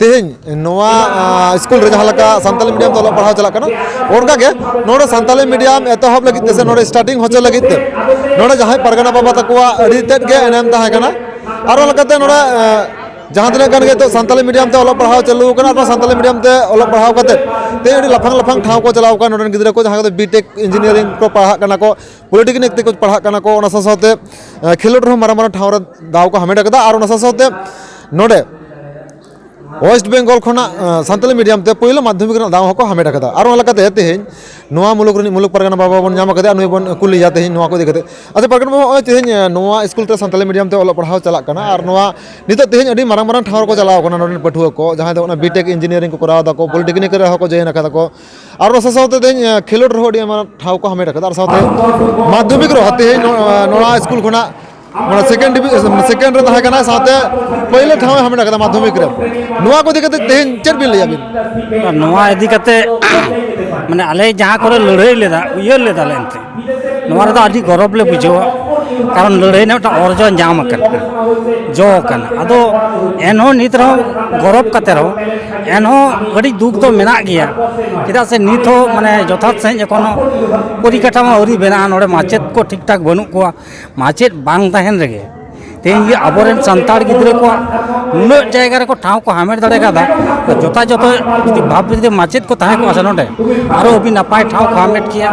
ᱛᱮᱦᱮᱧ ᱱᱚᱣᱟ ᱟᱸ, ᱥᱠᱩᱞ ᱨᱮ ᱡᱟᱦᱟᱸ ᱞᱮᱠᱟ ᱥᱟᱱᱛᱟᱞᱤ ᱢᱤᱰᱤᱭᱟᱢ ᱛᱮ ᱚᱞᱚᱜ ᱯᱟᱲᱦᱟᱣ ᱪᱟᱞᱟᱜ ᱠᱟᱱᱟ, ᱚᱱᱠᱟᱜᱮ ᱱᱚᱰᱮ ᱥᱟᱱᱛᱟᱞᱤ ᱢᱤᱰᱤᱭᱟᱢ ᱮᱛᱚᱦᱚᱵ ᱞᱟᱹᱜᱤᱫ ᱛᱮ ᱥᱮ ᱱᱚᱰᱮ ᱥᱴᱟᱨᱴᱤᱝ ᱦᱚᱪᱚ ᱞᱟᱹᱜᱤᱫ ᱛᱮ ᱱᱚᱰᱮ ᱡᱟᱦᱟᱸᱭ ᱯᱟᱨᱜᱟᱱᱟ ᱵᱟᱵᱟ ᱛᱟᱠᱚᱣᱟᱜ ᱟᱹᱰᱤ ᱛᱮᱫ ᱜᱮ ᱮᱱᱮᱢ ᱛᱟᱦᱮᱸ ᱠᱟᱱᱟ᱾ ᱟᱨ ᱚᱱᱟ ᱞᱮᱠᱟᱛᱮ ᱱᱚᱰᱮ ᱟᱸ, ᱡᱟᱦᱟᱸ ᱛᱤᱱᱟᱹᱜ ᱜᱟᱱ ᱜᱮ ᱱᱤᱛᱚᱜ ᱥᱟᱱᱛᱟᱞᱤ ᱢᱤᱰᱤᱭᱟᱢ ᱛᱮ ᱚᱞᱚᱜ ᱯᱟᱲᱦᱟᱣ ᱪᱟᱹᱞᱩ ᱟᱠᱟᱱᱟ, ᱟᱨ ᱱᱚᱣᱟ ᱥᱟᱱᱛᱟᱞᱤ ᱢᱤᱰᱤᱭᱟᱢ ᱛᱮ ᱚᱞᱚᱜ ᱯᱟᱲᱦᱟᱣ ᱠᱟᱛᱮ ᱛᱮᱦᱮᱧ ᱟᱹᱰᱤ ᱞᱟᱯᱷᱟᱝ ᱞᱟᱯᱷᱟᱝ ᱴᱷᱟᱶ ᱠᱚ ᱪᱟᱞᱟᱣ ᱟᱠᱟᱱᱟ ᱱᱚᱰᱮᱱ ᱜᱤᱫᱽᱨᱟᱹ ᱠᱚ, ᱡᱟᱦᱟᱸ ᱠᱚᱫᱚ ᱵᱤᱴᱮᱠ ᱤᱧᱡᱤᱱᱤᱭᱟᱨᱤᱝ ᱠᱚ ᱯᱟᱲᱦᱟᱜ ᱠᱟᱱᱟ ᱠᱚ, ᱯᱚᱞᱤᱴᱮᱠᱱᱤᱠ ᱛᱮᱠᱚ ᱯᱟᱲᱦᱟᱜ ᱠᱟᱱᱟ ᱠᱚ, ᱚᱱᱟ ᱥᱟᱶ ᱥᱟᱶᱛᱮ ᱟᱸ, ᱠᱷᱮᱞᱳᱰ ᱨᱮᱦᱚᱸ ᱢᱟᱨᱟᱝ ᱢᱟᱨᱟᱝ ᱴᱷᱟᱶ ᱨᱮ ᱫᱟᱣ ᱠᱚ ᱦᱟᱢᱮᱴ ᱟᱠᱟᱫᱟ᱾ ᱟᱨ ᱚᱱᱟ ᱥᱟᱶ ᱥᱟᱶᱛᱮ ᱱᱚᱰᱮ ᱳᱭᱮᱥᱴ ᱵᱮᱝᱜᱚᱞ ᱠᱷᱚᱱᱟᱜ ᱟᱸ, ᱥᱟᱱᱛᱟᱞᱤ ᱢᱤᱰᱤᱭᱟᱢ ᱛᱮ ᱯᱳᱭᱞᱳ ᱢᱟᱫᱽᱫᱷᱚᱢᱤᱠ ᱨᱮᱱᱟᱜ ᱫᱟᱣ ᱦᱚᱸᱠᱚ ᱦᱟᱢᱮᱴ ᱟᱠᱟᱫᱟ᱾ ᱟᱨ ᱚᱱᱟ ᱞᱮᱠᱟᱛᱮ ᱛᱮᱦᱮᱧ ᱱᱚᱣᱟ ᱢᱩᱞᱩᱠ ᱨᱤᱱᱤᱡ ᱢᱩᱞᱩᱠ ᱯᱟᱨᱜᱟᱱᱟ ᱵᱟᱵᱟ ᱵᱚᱱ ᱧᱟᱢ ᱟᱠᱟᱫᱮᱭᱟ, ᱱᱩᱭ ᱵᱚᱱ ᱠᱩᱞᱤᱭᱟ ᱛᱮᱦᱮᱧ ᱱᱚᱣᱟ ᱠᱚ ᱤᱫᱤ ᱠᱟᱛᱮ᱾ ᱟᱪᱪᱷᱟ ᱯᱟᱨᱜᱟᱱᱟ ᱵᱟᱵᱟ, ᱱᱚᱜᱼᱚᱭ ᱛᱮᱦᱮᱧ ᱟᱸ, ᱱᱚᱣᱟ ᱥᱠᱩᱞ ᱨᱮ ᱥᱟᱱᱛᱟᱞᱤ ᱢᱤᱰᱤᱭᱟᱢ ᱛᱮ ᱚᱞᱚᱜ ᱯᱟᱲᱦᱟᱣ ᱪᱟᱞᱟᱜ ᱠᱟᱱᱟ, ᱟᱨ ᱱᱚᱣᱟ ᱱᱤᱛᱚᱜ ᱛᱮᱦᱮᱧ ᱟᱹᱰᱤ ᱢᱟᱨᱟᱝ ᱢᱟᱨᱟᱝ ᱴᱷᱟᱶ ᱨᱮᱠᱚ ᱪᱟᱞᱟᱣ ᱠᱟᱱᱟ ᱱᱚᱰᱮᱱ ᱯᱟᱹᱴᱷᱩᱣᱟᱹ ᱠᱚ, ᱡᱟᱦᱟᱸᱭ ᱫᱚ ᱚᱱᱟ ᱵᱤᱴᱮᱠ ᱤᱧᱡᱤᱱᱤᱭᱟᱨᱤᱝ ᱠᱚ ᱠᱚᱨᱟᱣ ᱫᱟᱠᱚ, ᱯᱚᱞᱤᱴᱮᱠᱱᱤᱠ ᱨᱮᱦᱚᱸ ᱠᱚ ᱡᱚᱭᱮᱱ ᱟᱠᱟᱫᱟ ᱠᱚ᱾ ᱟᱨ ᱚᱱᱟ ᱥᱟᱶ ᱥᱟᱶᱛᱮ ᱛᱮᱦᱮᱧ ᱟᱸ, ᱠᱷᱮᱞᱳᱰ ᱨᱮᱦᱚᱸ ᱟᱹᱰᱤ ᱟᱭᱢᱟ ᱴᱷᱟᱣ ᱠᱚ ᱦᱟᱢᱮᱴ ᱟᱠᱟᱫᱟ᱾ ᱟᱨ ᱥᱟᱶᱛᱮ ᱢᱟᱫᱽᱫᱷᱚᱢᱤᱠ ᱨᱮᱦᱚᱸ ᱛᱮᱦᱮᱧ ᱱᱚ-, ᱱᱚᱣᱟ ᱥᱠᱩᱞ ᱠᱷᱚᱱᱟᱜ ᱢᱟᱱᱮ ᱥᱮᱠᱮᱱᱰ ᱰᱤᱵᱷᱤ-, ᱥᱮᱠᱮᱱᱰ ᱨᱮ ᱛᱟᱦᱮᱸ ᱠᱟᱱᱟ, ᱥᱟᱶᱛᱮ ᱯᱳᱭᱞᱳ ᱴᱷᱟᱶ ᱮ ᱦᱟᱢᱮᱴ ᱟᱠᱟᱫᱟ ᱢᱟᱫᱽᱫᱷᱚᱢᱤᱠ ᱨᱮ᱾ ᱱᱚᱣᱟ ᱠᱚ ᱤᱫᱤ ᱠᱟᱛᱮ ᱛᱮᱦᱮᱧ ᱪᱮᱫ ᱵᱤᱱ ᱞᱟᱹᱭᱟ ᱵᱤᱱ? ᱟᱨ ᱱᱚᱣᱟ ᱤᱫᱤ ᱠᱟᱛᱮ ᱢᱟᱱᱮ ᱟᱞᱮ ᱡᱟᱦᱟᱸ ᱠᱚᱨᱮ ᱞᱟᱹᱲᱦᱟᱹᱭ ᱞᱮᱫᱟ, ᱩᱭᱦᱟᱹᱨ ᱞᱮᱫᱟ ᱞᱮ ᱮᱱᱛᱮ, ᱱᱚᱣᱟ ᱨᱮᱫᱚ ᱟᱹᱰᱤ ᱜᱚᱨᱚᱵᱽ ᱞᱮ ᱵᱩᱡᱷᱟᱹᱣᱟ᱾ ᱠᱟᱨᱚᱱ ᱞᱟᱹᱲᱦᱟᱹᱭ ᱨᱮᱱᱟᱜ ᱢᱤᱫᱴᱟᱝ ᱚᱨᱡᱚ ᱧᱟᱢ ᱟᱠᱟᱱᱟ, ᱡᱚ ᱟᱠᱟᱱᱟ᱾ ᱟᱫᱚ ᱮᱱᱦᱚᱸ ᱱᱤᱛ ᱨᱮᱦᱚᱸ ᱜᱚᱨᱚᱵᱽ ᱠᱟᱛᱮ ᱨᱮᱦᱚᱸ ᱮᱱᱦᱚᱸ ᱟᱹᱰᱤ ᱫᱩᱠ ᱫᱚ ᱢᱮᱱᱟᱜ ᱜᱮᱭᱟ᱾ ᱪᱮᱫᱟᱜ ᱥᱮ ᱱᱤᱛ ᱦᱚᱸ ᱢᱟᱱᱮ ᱡᱚᱛᱷᱟᱛ ᱥᱟᱺᱦᱤᱡ ᱮᱠᱷᱚᱱᱳ ᱯᱚᱨᱤᱠᱟᱴᱷᱟᱢᱳ ᱟᱹᱣᱨᱤ ᱵᱮᱱᱟᱜᱼᱟ᱾ ᱱᱚᱰᱮ ᱢᱟᱪᱮᱫ ᱠᱚ ᱴᱷᱤᱠ ᱴᱷᱟᱠ ᱵᱟᱹᱱᱩᱜ ᱠᱚᱣᱟ᱾ ᱢᱟᱪᱮᱫ ᱵᱟᱝ ᱛᱟᱦᱮᱱ ᱨᱮᱜᱮ ᱛᱮᱦᱮᱧ ᱜᱮ ᱟᱵᱚᱨᱮᱱ ᱥᱟᱱᱛᱟᱲ ᱜᱤᱫᱽᱨᱟᱹ ᱠᱚᱣᱟᱜ ᱱᱩᱱᱟᱹᱜ ᱡᱟᱭᱜᱟ ᱨᱮᱠᱚ ᱴᱷᱟᱶ ᱠᱚ ᱦᱟᱢᱮᱴ ᱫᱟᱲᱮ ᱠᱟᱫᱟ, ᱡᱚᱛᱷᱟᱡᱚᱛᱷᱚ ᱡᱩᱫᱤ ᱵᱷᱟᱵᱽ ᱡᱩᱫᱤ ᱢᱟᱪᱮᱫ ᱠᱚ ᱛᱟᱦᱮᱸ ᱠᱚᱜᱼᱟ ᱥᱮ ᱱᱚᱰᱮ, ᱟᱨᱚ ᱟᱹᱰᱤ ᱱᱟᱯᱟᱭ ᱴᱷᱟᱶ ᱠᱚ ᱦᱟᱢᱮᱴ ᱠᱮᱭᱟ᱾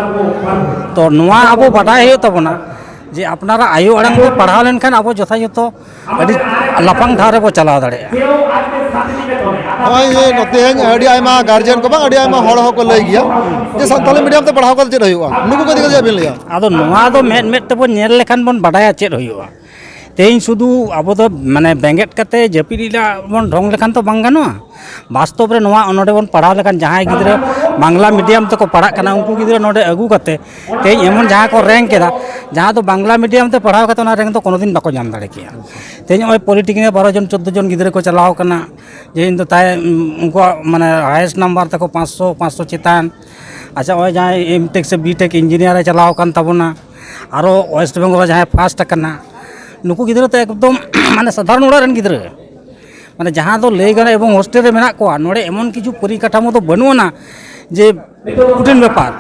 ᱛᱚ ᱱᱚᱣᱟ ᱟᱵᱚ ᱵᱟᱰᱟᱭ ᱦᱩᱭᱩᱜ ᱛᱟᱵᱚᱱᱟ ᱡᱮ ᱟᱯᱱᱟᱨᱟᱜ ᱟᱭᱳ ᱟᱲᱟᱝ ᱛᱮ ᱯᱟᱲᱦᱟᱣ ᱞᱮᱱᱠᱷᱟᱱ ᱟᱵᱚ ᱡᱚᱛᱷᱟᱡᱚᱛᱷᱚ ᱟᱹᱰᱤ ᱞᱟᱯᱷᱟᱝ ᱴᱷᱟᱶ ᱨᱮᱵᱚ ᱪᱟᱞᱟᱣ ᱫᱟᱲᱮᱭᱟᱜᱼᱟ᱾ ᱱᱚᱜᱼᱚᱭ ᱡᱮ ᱱᱚᱛᱮ ᱟᱹᱰᱤ ᱟᱭᱢᱟ ᱜᱟᱨᱡᱮᱱ ᱠᱚ ᱵᱟᱝ, ᱟᱹᱰᱤ ᱟᱭᱢᱟ ᱦᱚᱲ ᱦᱚᱸᱠᱚ ᱞᱟᱹᱭ ᱜᱮᱭᱟ ᱡᱮ ᱥᱟᱱᱛᱟᱲᱤ ᱢᱤᱰᱤᱭᱟᱢ ᱛᱮ ᱯᱟᱲᱦᱟᱣ ᱠᱟᱛᱮ ᱪᱮᱫ ᱦᱩᱭᱩᱜᱼᱟ, ᱱᱩᱠᱩ ᱠᱚ ᱤᱫᱤ ᱠᱟᱛᱮ ᱪᱮᱫ ᱵᱤᱱ ᱞᱟᱹᱭᱟ? ᱟᱫᱚ ᱱᱚᱣᱟ ᱫᱚ ᱢᱮᱫ ᱢᱮᱫ ᱛᱮᱵᱚᱱ ᱧᱮᱞ ᱞᱮᱠᱷᱟᱱ ᱵᱚᱱ ᱵᱟᱰᱟᱭᱟ ᱪᱮᱫ ᱦᱩᱭᱩᱜᱼᱟ᱾ ᱛᱮᱦᱮᱧ ᱥᱩᱫᱷᱩ ᱟᱵᱚ ᱫᱚ ᱢᱟᱱᱮ ᱵᱮᱸᱜᱮᱫ ᱠᱟᱛᱮ ᱡᱟᱹᱯᱤᱫ ᱨᱮᱱᱟᱜ ᱵᱚᱱ ᱰᱷᱚᱝ ᱞᱮᱠᱷᱟᱱ ᱛᱚ ᱵᱟᱝ ᱜᱟᱱᱚᱜᱼᱟ᱾ ᱵᱟᱥᱛᱚᱵ ᱨᱮ ᱱᱚᱣᱟ ᱱᱚᱰᱮ ᱵᱚᱱ ᱯᱟᱲᱦᱟᱣ ᱞᱮᱠᱷᱟᱱ ᱡᱟᱦᱟᱸᱭ ᱜᱤᱫᱽᱨᱟᱹ ᱵᱟᱝᱞᱟ ᱢᱤᱰᱤᱭᱟᱢ ᱛᱮᱠᱚ ᱯᱟᱲᱦᱟᱜ ᱠᱟᱱᱟ, ᱩᱱᱠᱩ ᱜᱤᱫᱽᱨᱟᱹ ᱱᱚᱰᱮ ᱟᱹᱜᱩ ᱠᱟᱛᱮ ᱛᱮᱦᱮᱧ ᱮᱢᱚᱱ ᱡᱟᱦᱟᱸ ᱠᱚ ᱨᱮᱝᱠ ᱮᱫᱟ, ᱡᱟᱦᱟᱸ ᱫᱚ ᱵᱟᱝᱞᱟ ᱢᱤᱰᱤᱭᱟᱢ ᱛᱮ ᱯᱟᱲᱦᱟᱣ ᱠᱟᱛᱮ ᱚᱱᱟ ᱨᱮᱝᱠ ᱫᱚ ᱠᱳᱱᱳ ᱫᱤᱱ ᱵᱟᱠᱚ ᱧᱟᱢ ᱫᱟᱲᱮ ᱠᱮᱭᱟ᱾ ᱛᱮᱦᱮᱧ ᱱᱚᱜᱼᱚᱭ ᱯᱚᱞᱤᱴᱮᱠᱱᱤᱠ ᱨᱮ ᱵᱟᱨᱚ ᱡᱚᱱ ᱪᱳᱫᱽᱫᱳ ᱡᱚᱱ ᱜᱤᱫᱽᱨᱟᱹ ᱠᱚ ᱪᱟᱞᱟᱣ ᱠᱟᱱᱟ, ᱡᱮ ᱤᱧ ᱫᱚ ᱛᱟᱭ ᱩᱱᱠᱩᱣᱟᱜ ᱢᱟᱱᱮ ᱦᱟᱭᱮᱥᱴ ᱱᱟᱢᱵᱟᱨ ᱛᱟᱠᱚ ᱯᱟᱸᱪᱥᱚ, ᱯᱟᱸᱪᱥᱚ ᱪᱮᱛᱟᱱ᱾ ᱟᱪᱪᱷᱟ, ᱱᱚᱜᱼᱚᱭ ᱡᱟᱦᱟᱸᱭ ᱮᱢ ᱴᱮᱠ ᱥᱮ ᱵᱤ ᱴᱮᱠ ᱤᱧᱡᱤᱱᱤᱭᱟᱨᱮ ᱪᱟᱞᱟᱣ ᱟᱠᱟᱱ ᱛᱟᱵᱚᱱᱟ, ᱟᱨᱚ ᱳᱭᱮᱥᱴ ᱵᱮᱝᱜᱚᱞ ᱨᱮ ᱡᱟᱦᱟᱸᱭ ᱯᱷᱟᱥᱴ ᱟᱠᱟᱱᱟ, ᱱᱩᱠᱩ ᱜᱤᱫᱽᱨᱟᱹ ᱫᱚ ᱮᱠᱫᱚᱢ ᱢᱟᱱᱮ ᱥᱟᱫᱷᱟᱨᱚᱱ ᱚᱲᱟᱜ ᱨᱮᱱ ᱜᱤᱫᱽᱨᱟᱹ, ᱢᱟᱱᱮ ᱡᱟᱦᱟᱸ ᱫᱚ ᱞᱟᱹᱭ ᱜᱟᱱᱚᱜᱼᱟ, ᱮᱵᱚᱝ ᱦᱳᱥᱴᱮᱞ ᱨᱮ ᱢᱮᱱᱟᱜ ᱠᱚᱣᱟ, ᱱᱚᱰᱮ ᱮᱢᱚᱱ ᱠᱤᱪᱷᱩ ᱯᱚᱨᱤᱠᱟᱴᱷᱟᱢᱳ ᱫᱚ ᱵᱟᱹᱱᱩᱜ ᱟᱱᱟ ᱡᱮ ᱠᱚᱴᱷᱤᱱ ᱵᱮᱯᱟᱨ᱾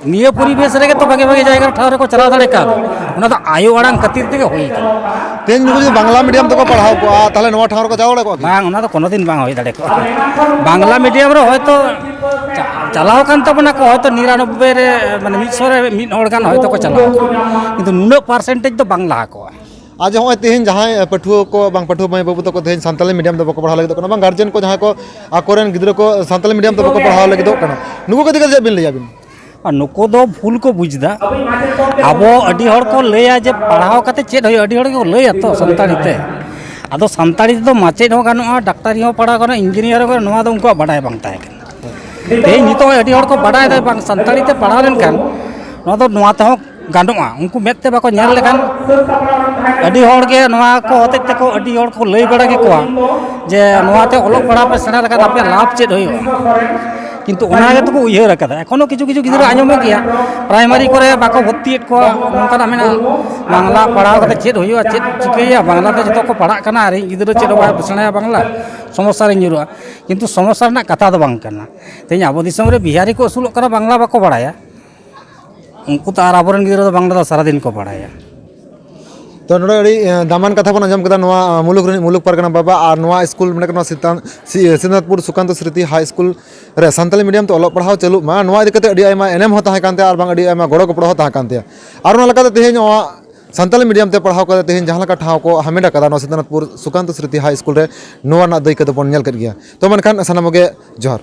ᱱᱤᱭᱟᱹ ᱯᱚᱨᱤᱵᱮᱥ ᱨᱮᱜᱮ ᱛᱚ ᱵᱷᱟᱜᱮ ᱵᱷᱟᱜᱮ ᱡᱟᱭᱜᱟ ᱨᱮ ᱴᱷᱟᱶ ᱨᱮᱠᱚ ᱪᱟᱞᱟᱣ ᱫᱟᱲᱮ ᱠᱟᱣᱫᱟ᱾ ᱚᱱᱟ ᱫᱚ ᱟᱭᱳ ᱟᱲᱟᱝ ᱠᱷᱟᱹᱛᱤᱨ ᱛᱮᱜᱮ ᱦᱩᱭ ᱠᱟᱱᱟ᱾ ᱛᱮᱦᱮᱧ ᱱᱩᱠᱩ ᱡᱩᱫᱤ ᱵᱟᱝᱞᱟ ᱢᱤᱰᱤᱭᱟᱢ ᱛᱮᱠᱚ ᱯᱟᱲᱦᱟᱣ ᱠᱚᱜᱼᱟ, ᱛᱟᱦᱚᱞᱮ ᱱᱚᱣᱟ ᱴᱷᱟᱶ ᱨᱮᱠᱚ ᱪᱟᱞᱟᱣ ᱫᱟᱲᱮ ᱠᱚᱜᱼᱟ ᱠᱤ? ᱵᱟᱝ, ᱚᱱᱟ ᱫᱚ ᱠᱳᱱᱳ ᱫᱤᱱ ᱵᱟᱝ ᱦᱩᱭ ᱫᱟᱲᱮ ᱠᱚᱜᱼᱟ᱾ ᱵᱟᱝᱞᱟ ᱢᱤᱰᱤᱭᱟᱢ ᱨᱮ ᱦᱚᱭᱛᱳ ᱪᱟ-, ᱪᱟᱞᱟᱣ ᱟᱠᱟᱱ ᱛᱟᱵᱚᱱᱟ ᱠᱚ ᱦᱚᱭᱛᱳ ᱱᱤᱨᱟᱱᱚᱵᱵᱳᱭ ᱨᱮ, ᱢᱟᱱᱮ ᱢᱤᱫ ᱥᱚ ᱨᱮ ᱢᱤᱫ ᱦᱚᱲ ᱜᱟᱱ ᱦᱚᱭᱛᱳ ᱠᱚ ᱪᱟᱞᱟᱣ ᱟᱠᱟᱱᱟ, ᱠᱤᱱᱛᱩ ᱱᱩᱱᱟᱹᱜ ᱯᱟᱨᱥᱮᱱᱴᱮᱡᱽ ᱫᱚ ᱵᱟᱝ ᱞᱟᱦᱟ ᱠᱚᱜᱼᱟ᱾ ᱟᱨ ᱡᱮ ᱱᱚᱜᱼᱚᱭ ᱛᱮᱦᱮᱧ ᱡᱟᱦᱟᱸᱭ ᱯᱟᱹᱴᱷᱩᱣᱟᱹ ᱠᱚ ᱵᱟᱝ ᱯᱟᱹᱴᱷᱩᱣᱟᱹ ᱢᱟᱹᱭ ᱵᱟᱹᱵᱩ ᱛᱟᱠᱚ ᱛᱮᱦᱮᱧ ᱥᱟᱱᱛᱟᱞᱤ ᱢᱤᱰᱤᱭᱟᱢ ᱛᱮ ᱵᱟᱠᱚ ᱯᱟᱲᱦᱟᱣ ᱞᱟᱹᱜᱤᱫᱚᱜ ᱠᱟᱱᱟ, ᱵᱟᱝ ᱜᱟᱨᱡᱮᱱ ᱠᱚ ᱡᱟᱦᱟᱸᱭ ᱠᱚ ᱟᱠᱚᱨᱮᱱ ᱜᱤᱫᱽᱨᱟᱹ ᱠᱚ ᱥᱟᱱᱛᱟᱞᱤ ᱢᱤᱰᱤᱭᱟᱢ ᱛᱮ ᱵᱟᱠᱚ ᱯᱟᱲᱦᱟᱣ ᱞᱟᱹᱜᱤᱫᱚᱜ ᱠᱟᱱᱟ, ᱱᱩᱠᱩ ᱠᱚ ᱤᱫᱤ ᱠᱟᱛᱮ ᱪᱮᱫ ᱵᱤᱱ ᱞᱟᱹᱭᱟ ᱟᱹᱵᱤᱱ? ᱟᱨ ᱱᱩᱠᱩ ᱫᱚ ᱵᱷᱩᱞ ᱠᱚ ᱵᱩᱡᱽ ᱮᱫᱟ᱾ ᱟᱵᱚ ᱟᱹᱰᱤ ᱦᱚᱲ ᱠᱚ ᱞᱟᱹᱭᱟ ᱡᱮ ᱯᱟᱲᱦᱟᱣ ᱠᱟᱛᱮ ᱪᱮᱫ ᱦᱩᱭᱩᱜᱼᱟ, ᱟᱹᱰᱤ ᱦᱚᱲ ᱜᱮᱠᱚ ᱞᱟᱹᱭᱟ ᱛᱚ ᱥᱟᱱᱛᱟᱲᱤ ᱛᱮ᱾ ᱟᱫᱚ ᱥᱟᱱᱛᱟᱲᱤ ᱛᱮᱫᱚ ᱢᱟᱪᱮᱫ ᱦᱚᱸ ᱜᱟᱱᱚᱜᱼᱟ, ᱰᱟᱠᱛᱟᱨᱤ ᱦᱚᱸ ᱯᱟᱲᱦᱟᱣ ᱜᱟᱱᱚᱜᱼᱟ, ᱤᱧᱡᱤᱱᱤᱭᱟᱨ ᱦᱚᱸ ᱜᱟᱱᱚᱜᱼᱟ, ᱱᱚᱣᱟ ᱫᱚ ᱩᱱᱠᱩᱣᱟᱜ ᱵᱟᱰᱟᱭ ᱵᱟᱝ ᱛᱟᱦᱮᱸ ᱠᱟᱱᱟ᱾ ᱛᱮᱦᱮᱧ ᱱᱤᱛᱚᱜ ᱟᱹᱰᱤ ᱦᱚᱲ ᱠᱚ ᱵᱟᱰᱟᱭ ᱮᱫᱟ ᱵᱟᱝ ᱥᱟᱱᱛᱟᱲᱤ ᱛᱮ ᱯᱟᱲᱦᱟᱣ ᱞᱮᱱᱠᱷᱟᱱ ᱱᱚᱣᱟ ᱫᱚ ᱱᱚᱣᱟ ᱛᱮᱦᱚᱸ ᱜᱟᱱᱚᱜᱼᱟ, ᱩᱱᱠᱩ ᱢᱮᱫ ᱛᱮ ᱵᱟᱠᱚ ᱧᱮᱞ ᱞᱮᱠᱷᱟᱱ ᱟᱹᱰᱤ ᱦᱚᱲ ᱜᱮ ᱱᱚᱣᱟ ᱠᱚ ᱦᱚᱛᱮᱡ ᱛᱮᱠᱚ ᱟᱹᱰᱤ ᱦᱚᱲ ᱠᱚ ᱞᱟᱹᱭ ᱵᱟᱲᱟ ᱠᱮᱠᱚᱣᱟ ᱡᱮ ᱱᱚᱣᱟᱛᱮ ᱚᱞᱚᱜ ᱯᱟᱲᱦᱟᱣ ᱯᱮ ᱥᱮᱬᱟ ᱞᱮᱠᱷᱟᱱ ᱟᱯᱮᱭᱟᱜ ᱞᱟᱵᱷ ᱪᱮᱫ ᱦᱩᱭᱩᱜᱼᱟ, ᱠᱤᱱᱛᱩ ᱚᱱᱟ ᱜᱮᱛᱚ ᱠᱚ ᱩᱭᱦᱟᱹᱨ ᱟᱠᱟᱫᱟ᱾ ᱮᱠᱷᱚᱱᱳ ᱠᱤᱪᱷᱩ ᱠᱤᱪᱷᱩ ᱜᱤᱫᱽᱨᱟᱹ ᱟᱸᱡᱚᱢᱮᱫ ᱜᱮᱭᱟ, ᱯᱨᱟᱭᱢᱟᱨᱤ ᱠᱚᱨᱮ ᱵᱟᱠᱚ ᱵᱷᱚᱨᱛᱤᱭᱮᱫ ᱠᱚᱣᱟ, ᱱᱚᱝᱠᱟᱱᱟᱜ ᱢᱮᱱᱟᱜᱼᱟ, ᱵᱟᱝᱞᱟ ᱯᱟᱲᱦᱟᱣ ᱠᱟᱛᱮ ᱪᱮᱫ ᱦᱩᱭᱩᱜᱼᱟ, ᱪᱮᱫ ᱪᱤᱠᱟᱹᱭᱟ, ᱵᱟᱝᱞᱟ ᱛᱮ ᱡᱚᱛᱚ ᱠᱚ ᱯᱟᱲᱦᱟᱜ ᱠᱟᱱᱟ ᱟᱨ ᱤᱧ ᱜᱤᱫᱽᱨᱟᱹ ᱪᱮᱫ ᱦᱚᱸ ᱵᱟᱭ ᱥᱮᱬᱟᱭᱟ ᱵᱟᱝᱞᱟ, ᱥᱚᱢᱚᱥᱥᱟ ᱨᱮᱧ ᱧᱩᱨᱩᱜᱼᱟ᱾ ᱠᱤᱱᱛᱩ ᱥᱚᱢᱚᱥᱥᱟ ᱨᱮᱱᱟᱜ ᱠᱟᱛᱷᱟ ᱫᱚ ᱵᱟᱝ ᱠᱟᱱᱟ᱾ ᱛᱮᱦᱮᱧ ᱟᱵᱚ ᱫᱤᱥᱚᱢ ᱨᱮ ᱵᱤᱦᱟᱨᱤ ᱠᱚ ᱟᱹᱥᱩᱞᱚᱜ ᱠᱟᱱᱟ, ᱵᱟᱝᱞᱟ ᱵᱟᱠᱚ ᱵᱟᱲᱟᱭᱟ, ᱩᱱᱠᱩ ᱛᱚ ᱟᱨ ᱟᱵᱚᱨᱮᱱ ᱜᱤᱫᱽᱨᱟᱹ ᱫᱚ ᱵᱟᱝᱞᱟ ᱫᱚ ᱥᱟᱨᱟᱫᱤᱱ ᱠᱚ ᱵᱟᱲᱟᱭᱟ᱾ ᱛᱚ ᱱᱚᱰᱮ ᱟᱹᱰᱤ, ᱮ, ᱫᱟᱢᱟᱱ ᱠᱟᱛᱷᱟ ᱵᱚᱱ ᱟᱸᱡᱚᱢ ᱠᱮᱫᱟ ᱱᱚᱣᱟ, ᱮ, ᱢᱩᱞᱩᱠ ᱨᱤᱱᱤᱡ ᱢᱩᱞᱩᱠ ᱯᱟᱨᱜᱟᱱᱟ ᱵᱟᱵᱟ ᱟᱨ ᱱᱚᱣᱟ ᱥᱠᱩᱞ ᱢᱮᱱᱟᱜ ᱱᱚᱣᱟ ᱥᱤᱛᱟᱱ-, ᱥᱤ-, ᱥᱤᱫᱷᱱᱟᱛᱷᱯᱩᱨ ᱥᱩᱠᱟᱱᱛᱚ ᱥᱨᱤᱛᱤ ᱦᱟᱭ ᱥᱠᱩᱞ ᱨᱮ ᱥᱟᱱᱛᱟᱞᱤ ᱢᱤᱰᱤᱭᱟᱢ ᱛᱮ ᱚᱞᱚᱜ ᱯᱟᱲᱦᱟᱣ ᱪᱟᱹᱞᱩᱜ ᱢᱟ, ᱱᱚᱣᱟ ᱤᱫᱤ ᱠᱟᱛᱮ ᱟᱹᱰᱤ ᱟᱭᱢᱟ ᱮᱱᱮᱢ ᱦᱚᱸ ᱛᱟᱦᱮᱸ ᱠᱟᱱ ᱛᱟᱭᱟ ᱟᱨ ᱵᱟᱝ ᱟᱹᱰᱤ ᱟᱭᱢᱟ ᱜᱚᱲᱚ ᱜᱚᱯᱚᱲᱚ ᱦᱚᱸ ᱛᱟᱦᱮᱸ ᱠᱟᱱ ᱛᱟᱭᱟ᱾ ᱟᱨ ᱚᱱᱟ ᱞᱮᱠᱟᱛᱮ ᱛᱮᱦᱮᱧ ᱱᱚᱣᱟ ᱥᱟᱱᱛᱟᱞᱤ ᱢᱤᱰᱤᱭᱟᱢ ᱛᱮ ᱯᱟᱲᱦᱟᱣ ᱠᱟᱛᱮ ᱛᱮᱦᱮᱧ ᱡᱟᱦᱟᱸ ᱞᱮᱠᱟ ᱴᱷᱟᱶ ᱠᱚ ᱦᱟᱢᱮᱴ ᱟᱠᱟᱫᱟ ᱱᱚᱣᱟ ᱥᱤᱫᱷᱱᱟᱛᱷᱯᱩᱨ ᱥᱩᱠᱟᱱᱛᱚ ᱥᱨᱤᱛᱤ ᱦᱟᱭ ᱥᱠᱩᱞ ᱨᱮ, ᱱᱚᱣᱟ ᱨᱮᱱᱟᱜ ᱫᱟᱹᱭᱠᱟᱹ ᱫᱚᱵᱚᱱ ᱧᱮᱞ ᱠᱮᱫ ᱜᱮᱭᱟ᱾ ᱛᱚ ᱢᱮᱱᱠᱷᱟᱱ ᱥᱟᱱᱟᱢ ᱠᱚᱜᱮ ᱡᱚᱦᱟᱨ᱾